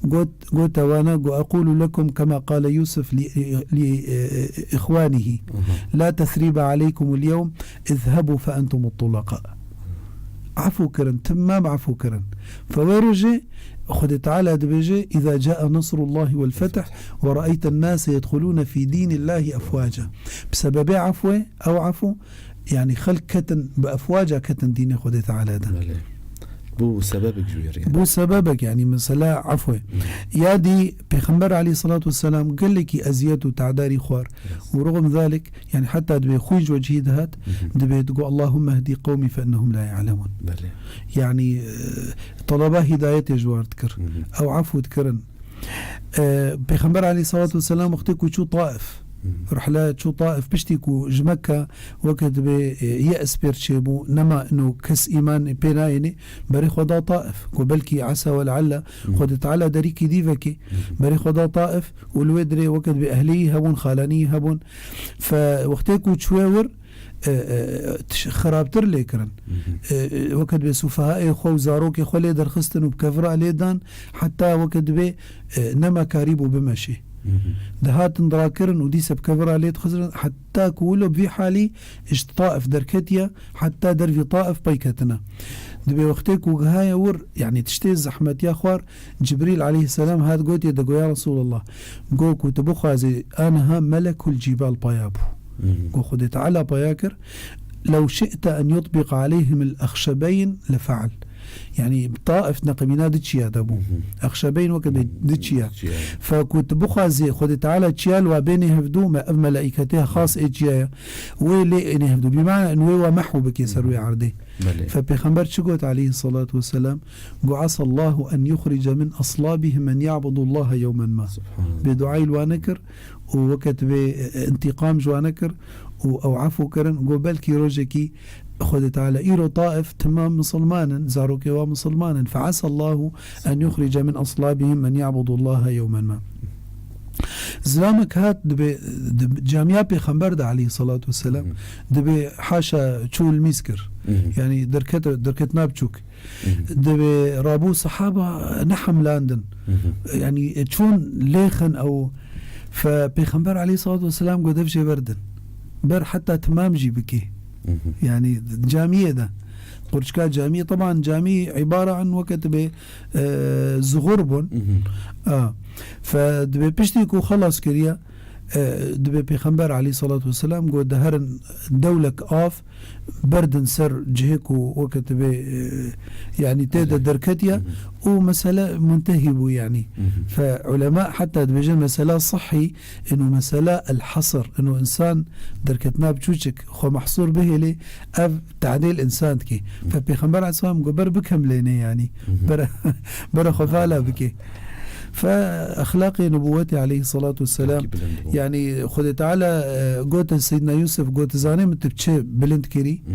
got, gote wana, got, "Eqûlu lekum kema qale Yûsuf li, li, e, e, ixwanihi. Aha. La tesrîbe aleykumul yewm, izhebu fe entumut tulaka." Efû kirin, timam efû kirin. Fe wê rojê Xwedê Teala dibêje, "Îza caa nasrullahi wel feth ve re'eyten nase yedxulûne fî dînillahi efwaca." Bi sebebê efwê, ew efû, yanî xelk ketin, bi efwaca ketin dînê Xwedê Teala de. Belê. Bû sebebek ji wê re. Bû sebebek, yanî mesela efwê. Hı. Ya dî Pêxember aleyhisselatu vesselam gelekî eziyet û tedarî xwar. Yes. Û rixm zalik, yanî heta dibê xwî ji wecihî dihat, Hı hı. dibê digo, "Allahümme hdî qewmî fe innehum la ya'lemun." Belê. Yanî, e, teleba hîdayetê ji war dikir. Hı hı. Ew efû dikirin. E, Pêxember aleyhisselatu vesselam wextê ku çû Taif, Hı hı. rihle çû Taif, piştî ku ji Mekka weke dibê, e, yê espêr çêbû, nema ino kes îman pê nayênê, berê xwe da Taif. Ku belkî esa we lealla Hı hı. Xwedê Teala derîkî dî vekê, Hı hı. berê xwe da Taif û li wê dirê weke dibê ehlî hebûn, xalanî hebûn. Fe wextê ku çûye wir, e, e, tiş-, xirabtir lê kirin. Hı hı. E, e, weke dibê sufehaê xwe û zarokê xwe lê derxistin û bi kevira lê dan, heta weke dibê, e, nema karî bû bimeşê. Hı hı. Dihatin dirakirin û dîse bi kevira lê dixistin, heta ku wilo bi vî halî ji Taif derketiye, heta dervî Taif pey ketine. Dibê wextê ku gihaye wir, yanî tiştê zehmetiya xwar, Cibrîl aleyhisselam hat gotiye, digo, "Ya Resulallah, go ku tu bixwazî, aniha melekul cîbal paya bû." Hı hı. Go Xwedê Teala paya kir, "Lew şi'te en yutbîq aleyhimil exşebeyn lefeal." Yanî Taif neqemîna di çiya de bû. Hı hı. Exşebeyn weke bê di çiya. Çiya. Fe ku tu bixwazî Xwedê Teala çiya li wa bênê hevdû, me ev melaîketê xas ê çiya ye. Wê lê ênê hevdû. Bîmana in wê wa mehw bikê ser wê erdê. Belê. Fe Pêxember çi got aleyhisselatu vesselam? Got, "Asallahu en yuxrice min aslabihim men ya'budullaha yewmen ma." Subhanallah. Bê duayî li wan nekir û weke dibê, e, intîqam ji wan nekir û ew efû kirin. Got, "Belkî rojekî Xwedê Teala îro Taif timam misilman in, zarokê wa misilman in. Fe asallahu en yuxrice min aslabihim men ya'budullaha yewmen ma." Zilamek hat dibê, di camiya Pêxember de aleyhisselatu vesselam, Hı. dibê haşa çû li mîz kir. Hı hı. Yanî derket, derketina biçûk. Hı hı. Dibê rabû sehaba nehemlandin. Hı hı. Yanî çûn lêxin ew. Fe Pêxember aleyhisselatu vesselam got, "Dev jê berdin. Ber heta timam jî bikê." Hı hı. Yanî camiyê de. Qurçika camiyê, teban camî îbare an weke dibê, e, zuxur bûn. Hı hı. A. Fe dibê piştî ku xelas kiriye, e, dibê Pêxember aleyhisselatu vesselam got, "Diherin dewlek av, berdin ser cihê ku weke dibê, e, yanî tê de Hı hı. derketiye Hı hı. û mesele muntehî bû yanî." Hı hı. Fe ulema heta dibêjin mesela sihî, ino mesela el-hasr, ino insan derketina biçûçik xwe mehsûr bihêlê, ev tehdê li insan dikê. Hı. Fe Pêxember aleyhisselam got, "Ber bikemlênê yanî." Hı hı. Ber, ber xwe vala bikê. Fe exlaqê nubûwetê aleyhisselatu vesselam, Belkî bilind bû. yanî Xwedê Teala, e, gote Seydina Yusuf, got, "Zanê min tu bi çi bilind kirî?" Hı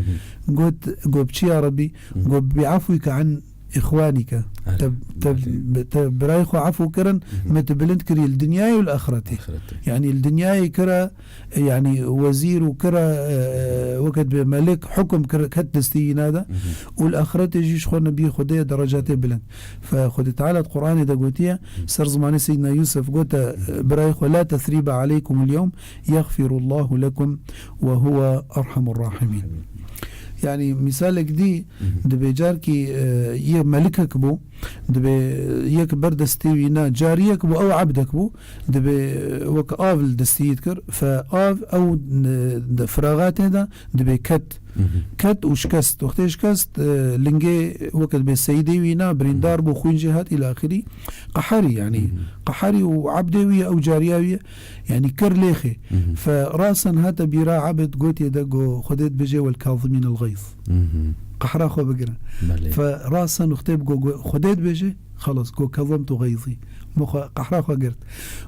hı. Got, got, "Bi çi ya Rebî?" Hı hı. Got, "Bi afwike an Îxwanîke. Erê, te, te, erê. Te birayê xwe efû kirin, Mhm. me tu bilind kirî li dinyayê û li axretê. Axretê. Yanî li dinyayê kira, yanî wezîr û kira, e, e, weke dibê melik, hukum kir, ket destî wîna de. Mhm. Û li axretê jî ji xwe nebiyê Xwedê ye derecatê bilind. Fe Xwedê Teala di Qur'anê de gotiye, Mhm. ser zimanê Seyyidina Yusuf gote, Mhm. birayê xwe, "La tesrîbe aleykumul yewm, yexfirullahu lekum ve huve erhamur rahimin." Yanî mîsalek dî, Mhm. dibê carkî, e, yê melikek bû, dibê yek ber destê wî na cariyek bû, ew ebdek bû, dibê, e, wek av li destî dikir, fe av ew, e, di firaxatê de dibê ket. Mhm. Ket û şikest. Wextê şikest, e, lingê weke dibê seydê wî na, birîndar bû, xwîn jê hat, îla axirî. Qeherî, yanî, Mhm. qeherî û ebdê wî ye, ew cariya wî ye. Yanî kir lêxê. Mhm. Fe rasen hate bîra ebd, gotiye de go, Xwedê dibêje, "Wel kazimînel gayz." Mhm. Qehra xwe bigirin. Belê. Fe rasen wextê go, go, Xwedê dibêje, xelas, go, "Kazemtu gayzî." Mo xwe, qehra xwe girt.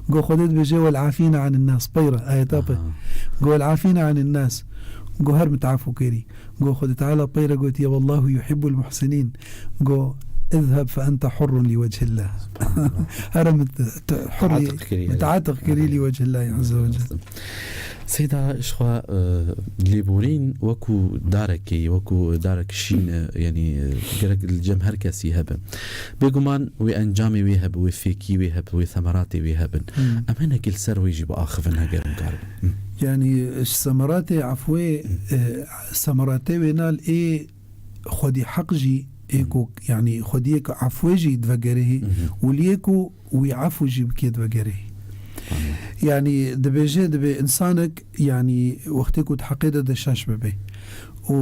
Go, Xwedê dibêje, "Wel afîne anin nas." Peyre, ayeta pê. Aha. Go, "Wel afîne anin nas." Go, "Her min te efû kirî." Go, Xwedê Teala peyre gotiye, "Wallahu yuhibbul muhsinin." Go, "Izheb fe ente hurrun li wechillah." Subhanallah. Here min te, te hurrî, Teatiq kirî, min te yani. Atiq kirî li wechillahî azze ve celle. Seyda, ji xwe, e, lêborîn wekû darekê, wekû darek şîn e, yanî, e, gerek li cem her kesî hebe. Bêguman wê encamê wê hebe, wê fêkî wê hebe, wê semeratê wê hebin. Hmm. Em hinekî li ser wê jî biaxivin heger hûn karibin. Hmm. Yanî, ji semeratê efwê, Hmm. e, semeratê wê nal ê xwedî heq jî, ê Hmm. ku, yanî, xwediyê ku efwê jî divegerê hê, Mhm. û liyê ku wî efû jî bikê divegerê. Tamam. Yanî, dibêje, dibê insanek, yanî, wextê ku di heqê de de şaş bibe. Û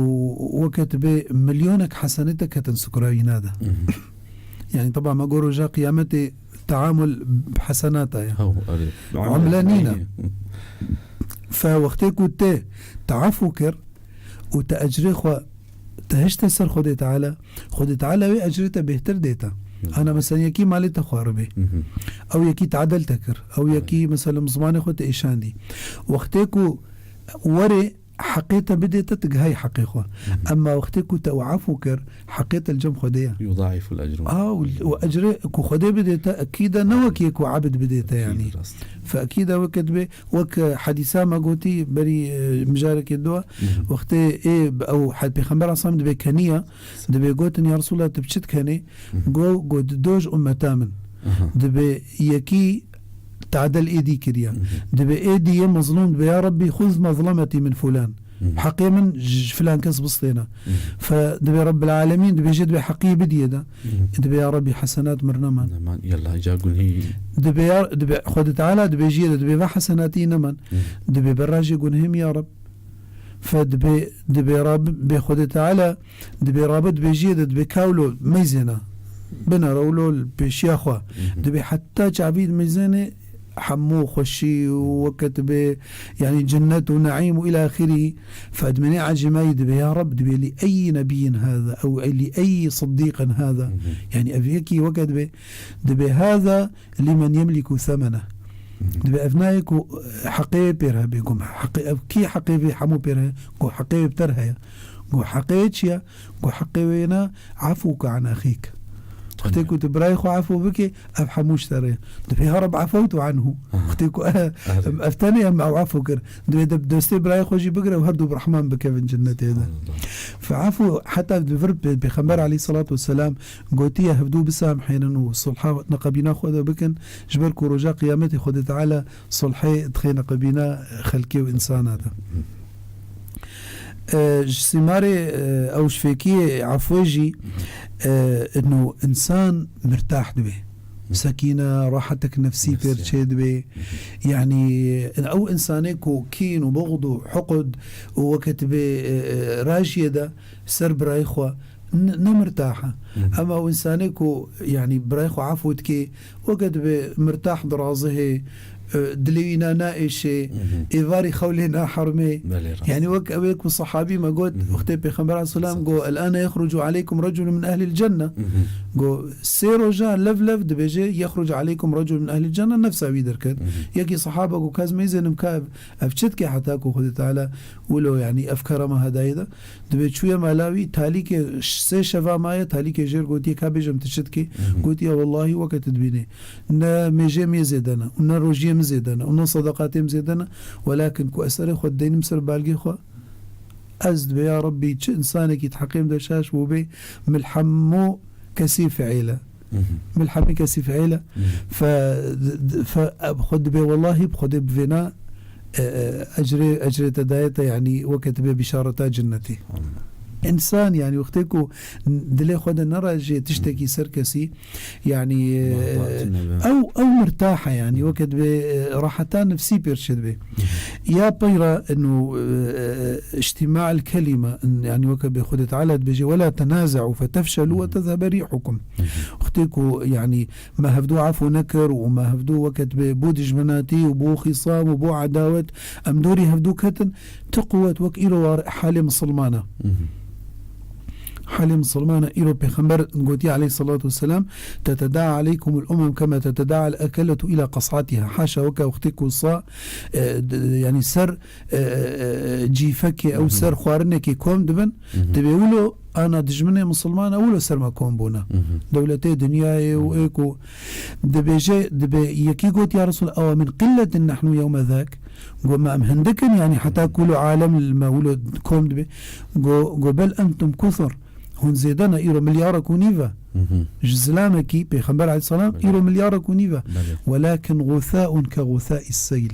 weke dibê milyonek hesenete ketin sukura wî nade. Mhm. Yanî, teba me got roja qiyametê teamul bi hesenata ye. Haw, erê. Umle nîne. Fe wextê ku te teafû kir û te ecrê xwe te hişte ser Xwedê Teala, Xwedê Teala wê ecrê te bêhtir dê te. Hı. Ana mesela yekî malê te xwaribê. Hı hı. Ew yekî tadel te kir. Ew Evet. yekî mesela zimanê xwe te êşandî. Wextê ku were heqê te bidê te, tu gihayî heqê xwe. Hı hı. Emma wextê ku te û efû kir, heqê te li cem Xwedê ye. Yudaiful ecru. A, û, û ecrê ku Xwedê bidê te, ekîde ne wekî ku ebd bidê te, yanî. Rast. Fe ekîde weke dibê, wek, e, hedîsa me gotî berî, e, mijarekê do, Hı hı. wextê ê, ew, he-, Pêxember Aleyhisselam dibê keniya, dibê gotin, "Ya Resulallah, tu bi çi dikenê?" Hı hı. Go, go, "Di do ji ummeta min." Aha. Dibê yekî tadel êdî kiriye. Hı hı. Dibê êdî yê mezlûm, dibê, "Ya Rabbî, xuz mezlemetî min fulan." Hı hı. Heqê min ji filan kes bistêne. Hı hı. Fe dibê Rabbil Alemîn, dibê jê dibê heqî bidiyê de. Hı hı. Dibê, "Ya Rabbî, hesenat mir neman." Neman, yallah, ca gunhî. Dibê ya, dibê Xwedê Teala dibê jiyê de, dibê ve hesenatî neman. Hı hı. Dibê berra jê gunhê min, ya Rab. Fe dibê, dibê Rab, bê Xwedê Teala, dibê Rab, dibê jiyê de, dibê kawlo meyzêna. Bine rewlo li pêşiya xwe. Hı hı. Dibê heta çavî meyzênê hemû xweşî û weke dibê, yanî cennet û neîm û îlâ axirî. Fe dimênê ecîmayî dibê, ya Rab, dibê lî eyî nebiyyin hâzâ, ew lî eyî siddîqin hâzâ. Hı hı. Yanî ev yekî weke dibê, dibê hâzâ lîmen yemlîku semene. Hı hı. Dibê ev nayê ku heqê pêr hebe, gom heqê, ev kî heqê vê hemû pêr heye? Ku heqê wê bi te re heye. Ku heqê wê çi ye? Ku heqê wê ne, "Afûke an exîk." Wextê ku tu birayê xwe efû bikê, ev hemû ji te re ye. Dibê, "Ya Rab, afewtu anhu." Aha. Wextê ku, eh, Aha. ev tenê em ew efû kir. Dibê de destê birayê xwe jî bigire û her du bi rehman bikevin cennetê de. Subhanallah. Fe efû, heta di vir pê-, Pêxember aleyhissalatu vesselam gotiye, hevdû bisamhênin û sulha neqebîna xwe de bikin, ji ber ku roja qiyametê Xwedê Teala sulhê dixê neqebîna xelkê û insana de. E, ji sîmarê, e, ew ji fêkiyê efwê jî, e, ino insan mirtah dibe. Sekîne, rahetek nefsî Nefsî. pêr çê dibe. Yanî, ew insanê ku kîn û buxd û huqd û weke dibê, e, e, rajiyê de ser birayê xwe, n-, ne mirtah e. Hı hı. Ema ew insanê ku, yanî, birayê xwe efû dike, weke dibê mirtah dirazihê, e, dilê wî na naêşê, Hı hı. êvarî xewlê nahermê. Belê, rast. Yanî wek ew ê ku sahabî me got, Hı hı. wextê Pêxember aleyhisselam Sağ ol. got, "El-ane yexrucu aleykum reculun min ehlil cenne." Hı hı. Go sê roja lev lev dibêje, "Yexruc aleykum recul min ehlil cenne", nefsa wî derket. Mhm. Yekî sahaba go, "Ka ez mêzênim ka ev, ev çi dike heta ku Xwedê Teala wilo, yanî ev kerema hedayê de?" Dibê çûye mala wî, talîkê ş-, sê şeva maye, talîkê jêr gotiye, "Ka bêjim tu çi dikî?" Mhm. Gotiye, "Wellahî weke tu dibînî. Ne mêjê min yê zêde ne û ne rojiyê min zêde ne û ne sedeqatê min zêde ne. Welakin ku ez serê xwe dideynim ser balgê xwe, ez dibê ya Rebbî çi insanekî di heqê min de şaş bûbê, min li hemû kesî fiîle. Mhm. Min li hemî kesî fiîle." Mhm. Fe, fe, xwe dibê wellahî bi Xwedê bivêna, e, e, ecrê, ecrê te daye te, yanî weke tu bê bîşareta cinnetê. Allah. Însan, yanî wextê ku dilê xwe de nerajê tiştekî ser kesî, yanî, e, Mahbatine be. ew, ew mirtah e, yanî weke dibê, e, raheta nefsî pêr çêdibe. Ya peyra inu, e, e, îctîma el kelîme, yanî weke bê Xwedê Teala dibêje, "Wela tenaze'u fetefşelu ve tezhebe rîhukum." Wextê ku, yanî, me hevdû efû nekir û me hevdû weke dibê bû dijminatî û bû xîsam û bû edawet, em dorî hevdû ketin, ti quwet wek îro war halê misilmana. Mhm. Halê misilmana îro Pêxember gotiye aleyhissalatu vesselam, "Tetedaa aleykumul umem kema tetedaa el ekeletu ila qas'atiha." Haşa weke wextê ku sa, e, d-, yanî ser, e, e, e, cîfekê ew Mhm. ser xwarinekê kom dibin, Mhm. dibê wilo ana dijminê misilmana wilo ser me kom bûne. Mhm. Dewletê dinyayê û Mhm. ê ku dibêje, dibê yekî got, "Ya Resul, ewa min qilletin nahnu yewme zak?" Go, "Me em hindik in, yanî heta ku wilo alem li me wilo kom dibe?" Go, go, "Bel entum kuthur." Hûn zêde ne, îro milyarek û nîv e. Mhm. Ji zilamekî, Pêxember aleyhisselam, Belê. îro milyarek û nîv e. Belê. "Welakin gûthaun ke gûthai seyl."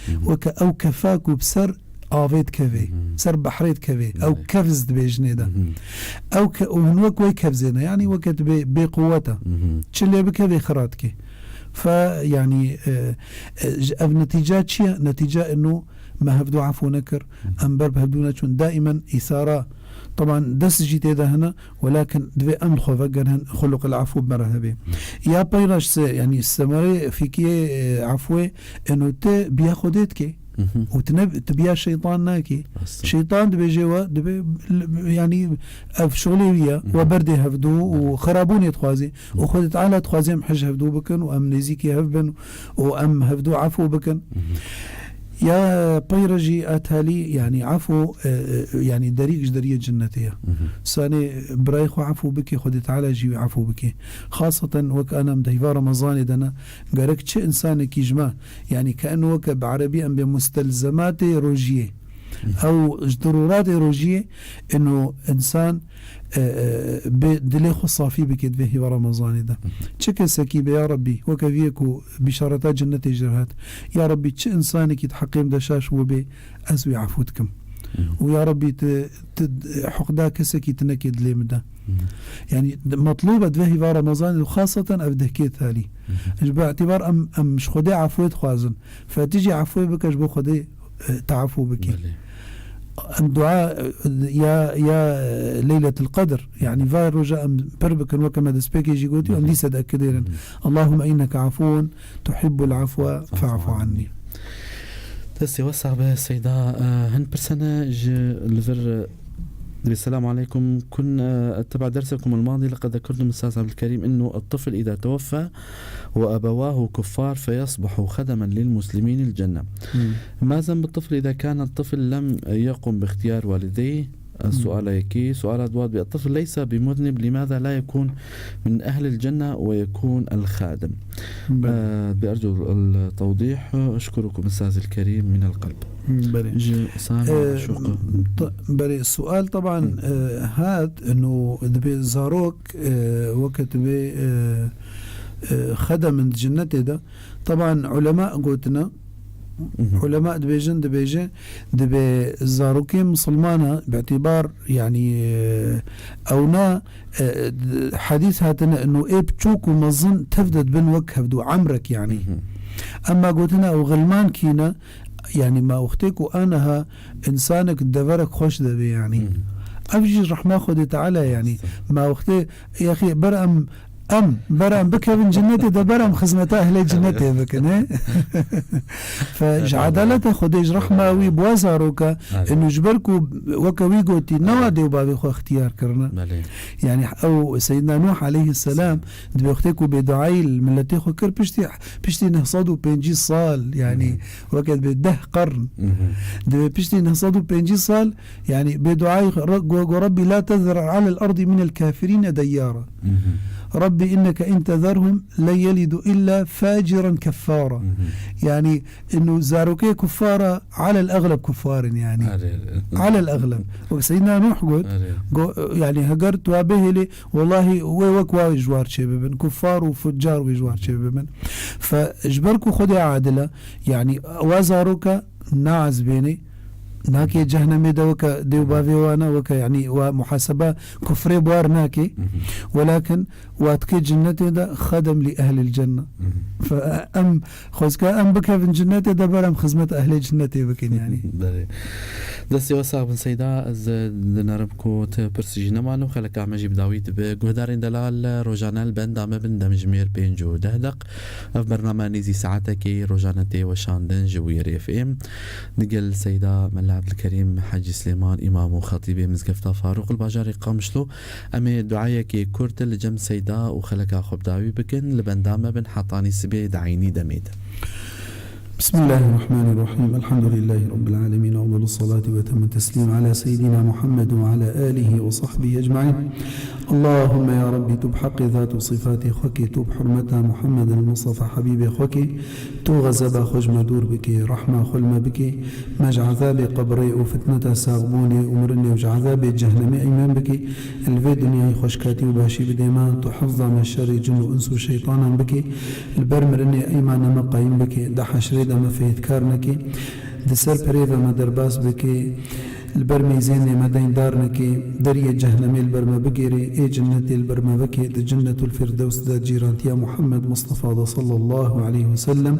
Mhm. Weke ew kefa ku bi ser avê dikevê, Mhm. ser behrê dikevê. Ew Belê. kevz dibêjinê de. Mhm. Ew ke, û hûn wek wê kevzê ne, yanî weke tu bê, bê quwet e. Mhm. Çi lê bikevê xira dike. Fe, yanî, e, e, ji ev netîca çi ye? Netîca ino me hevdû efû nekir. Mhm. Em ber bi hevdû neçûn. Daimen îsara, teban dest jî tê de hene, welakin divê em li xwe vegerin, xuluq el efû bi me re hebe. Mhm. Ya peyra ji se, yanî semerê fîkiyê, e, efûê, eno te biya Xwedê dike. Mhm. Û tu ne, tu biya şeytan nakî. Aslında. Şeytan dibêje we, dibe, yanî ev şolê wî ye, Mhm. we berdê hevdû û Belê. xerabûnê dixwazî. Û Mhm. Xwedê Teala dixwazê em hij hevdû bikin û em nêzîkî hev bin û em hevdû efû bikin. Mhm. Ya peyre jî a talî, yanî efû, e, e, yanî derîk ji deriyê cinnetê ye. Mhm. Sanê birayê xwe efû bike, Xwedê Teala jî wî efû bike. Xaseten wek ana em di heyva Remezanê de ne, gerek çi insanekî ji me, yanî ke eno weke bi erebî em bê mustelzematê rojiyê. Mhm. Ew ji diruratê rojiyê, eno insan, e, e, bê dilê xwe safî bike di vê hêva Remezanê de. Mhm. Çi kesekî be, ya Rebbî, weke vî yê ku bîşareta cinnetê ji hat, ya Rebbî, çi insanekî di heqê min de şaş bû bê, ez wî efû dikim. Mhm. Û ya Rebbî, tu, tu, huqda kesekî tu neke dilê min de. Mhm. Yanî, metlûb e di vê hêva Remezanê de, xaseten ev dehkê talî. Mhm. Ji bo îtîbar em, em ji Xwedê efûyê dixwazin. Fe tu jî efûyê bike ji bo Xwedê, e, te efû bikî. Belê. Em dua, e, ya, ya, e, Leyletul Qedr, yanî va roja em pir bikin, weke me destpêkê jî gotî, em Belê. dîse diekidêrin. Mhm. Allahümme inneke afuun tuhibbul afwe fa'fu anni. Destê we sax be Seyda, e, hin pirsene ji li vir, e, Dibê, "Selamu aleykum. Kun, e, eteba dersekum el-madi, lekad zekertum, Ustaz Abdülkerim, innu el-tifl iza teweffa ve ebewâhu kuffar feyasbahu khademen lil muslimîn il-cenne. Hmm. Mazen bit-tifl iza kane tifl lem yequm bi ihtiyar walideyh?" Hmm. Suala yekî. Suala dua dibê, "El-tifl leysa bi muznib, limâza la yekûn min ehlil cenne ve yekûn el-khadim?" Belê. Ee, bi ercu el-tewdîh, eşkurukum Ustaz el-Kerîm min el-qalb. Belê. Ji Sami Ee, Şoqi. t-, belê, sual teban, Hı. e, hat, eno dibê zarok, e, weke dibê, e, e, xedem in di cinnetê de. Teban ulema gotine, Hı hı. ulema dibêjin, dibêje, dibê zarokê misilmana, bi îtîbar, yanî, e, ewna, e, d-, hadîs hatine, eno ê biçûk û mezin tev de dibin wek hevdû emrek, yanî. Hı hı. Emma gotine ew xilman kîne, yanî ma wextê ku aniha insanek deverek xweş debe, yanî. Hı hı. Ev jî rehma Xwedê Teala, yanî. Estağfurullah. Ma wextê, yaxî ber em Em beram bikevin cinnetê de beram xizmeta ehlê cinnetê bikin, he? Fe ji Eyvallah. Edaleta Xwedê, ji rehma wî, bi wa zaroka, Eyvallah. Inu ji ber ku weke wî gotî, newa Eyvallah. Dê û bavê xwe ixtiyar kirine. Belê. Yani ew Seyyidina Nuh aleyhisselam, dibê wextê ku bêduayî li miletê xwe kir, piştî, piştî neh sed û pêncî sal, yani Hı hı. Weke dibê deh qern. Hı hı. Dibê piştî neh sed û pêncî sal, yani bêduayî xwe, Re-, go, go, "Rebbi la tezar alel ardi minel kafirine deyyara." Hı hı. "Rebbi inneke in tezerhum le yelidu illa faciran keffara." Hı hı. Yani, inu zarokê kuffara alel egleb kuffarin yani. Are. Alel egleb. Wek Seyyidina Nuh got, Are. Go, yani heger tu wa bihêlî, wellahî wê wek wa ji war çêbibin. Kuffar û fucar wê ji war çêbibin. Fe ji ber ku Xwedê adil e, yani wa zaroka naezbênê, nake cehnemê de weke dê û bavê wana, weke yani wa muhasebe kufrê bi war nake. Hı hı. Welakin wa dike cinnetê de xedem li ehlil cenne. Hı hı. Fe em xwezka em bikevin cinnetê de beram xizmet ehlê cinnetê bikin yani. Belê. Destê we sax bin Seyda, ez dinerim ku ti pirs jî neman û xeleka me jî bi dawî dibe. Guhdarên delal, rojane li benda me bin, demjimêr pênc û deh deq. Ev bername nêzî saetekê rojane tê weşandin ji Wiyerê F M. Digel Seyda Mela Ebdilkerîm Hecî Silêman, îmam û xetîbê Mizgefta Farûq li bajarê Qamişlo, em ê duayekê kurt li cem Seyda û xeleka xwe bi dawî bikin. Li benda me bin hetanî sibê di eynî demê de. بسم الله الرحمن الرحيم. الحمد لله رب العالمين. أفضل الصلاة وأتم التسليم على سيدنا محمد وعلى آله وصحبه أجمعين. اللهم يا ربي، تو بحق ذات وصفات خوكي، تو بحرمة محمد المصطفى حبيب خوكي، تو غضب خوش مدور بكي، رحمة خلمة بكي، مج عذاب قبري وفتنة ساغبوني ومرني وج عذاب جهنمي أيمن بكي، الفي دنيا خوشكاتي وباشي بديما، تو حفظة من شر جن وإنس وشيطانا بكي، Li ber mirinê eyma nema qayîm bike, di heşrê de me fêhtkar neke, di ser pirê ve me derbas bike, li ber mêzênê me deyndar neke, deriyê cehnemê li ber me bigêrê, ê cinnetê li ber me veke, di Cinnetul Firdewsê de cîrantiya Muhammed Mustafa de sallallahu aleyhi ve sellem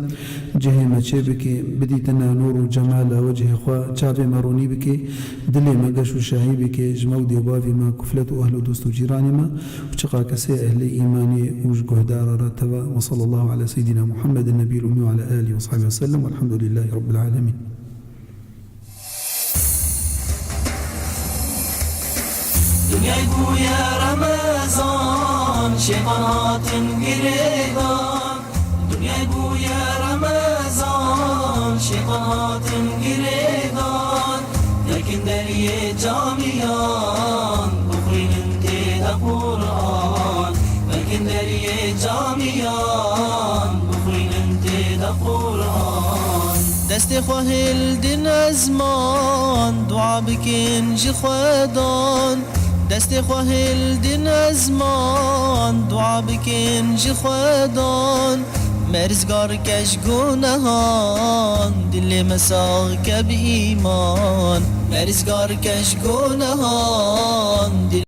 cihê me çê bike, bidîtine nûr û cemala wecihê xwe, çavê me ronî bike, dilê me geş û şahî bike, ji me û dê û bavê me, kuflet û ehl û dost û cîranê me, û çiqa kesê ehlê îmanê û ji guhdara re teva. Ve sallallahu ala seyyidina Muhammedin nebiyil ummî ve ala alihi ve sahbihi ve sellem. Velhamdülillahi rabbil alemin. Dinyay bûye Remezan, şêxan hatin girêdan. Dinyay bûye Remezan, şêxan hatin girêdan. Vekin deriyê camiyan, bixwînin tê de Quran. Vekin deriyê camiyan, bixwînin tê de Quran. Destê xwe hildin ezman, dua bikin ji Xwedan. Destê xwe hildin ezman, dua bikin ji Xwedan. Me rizgar ke ji gunehan, dilê me sax ke bi îman. Me rizgar ke ji gunehan, dil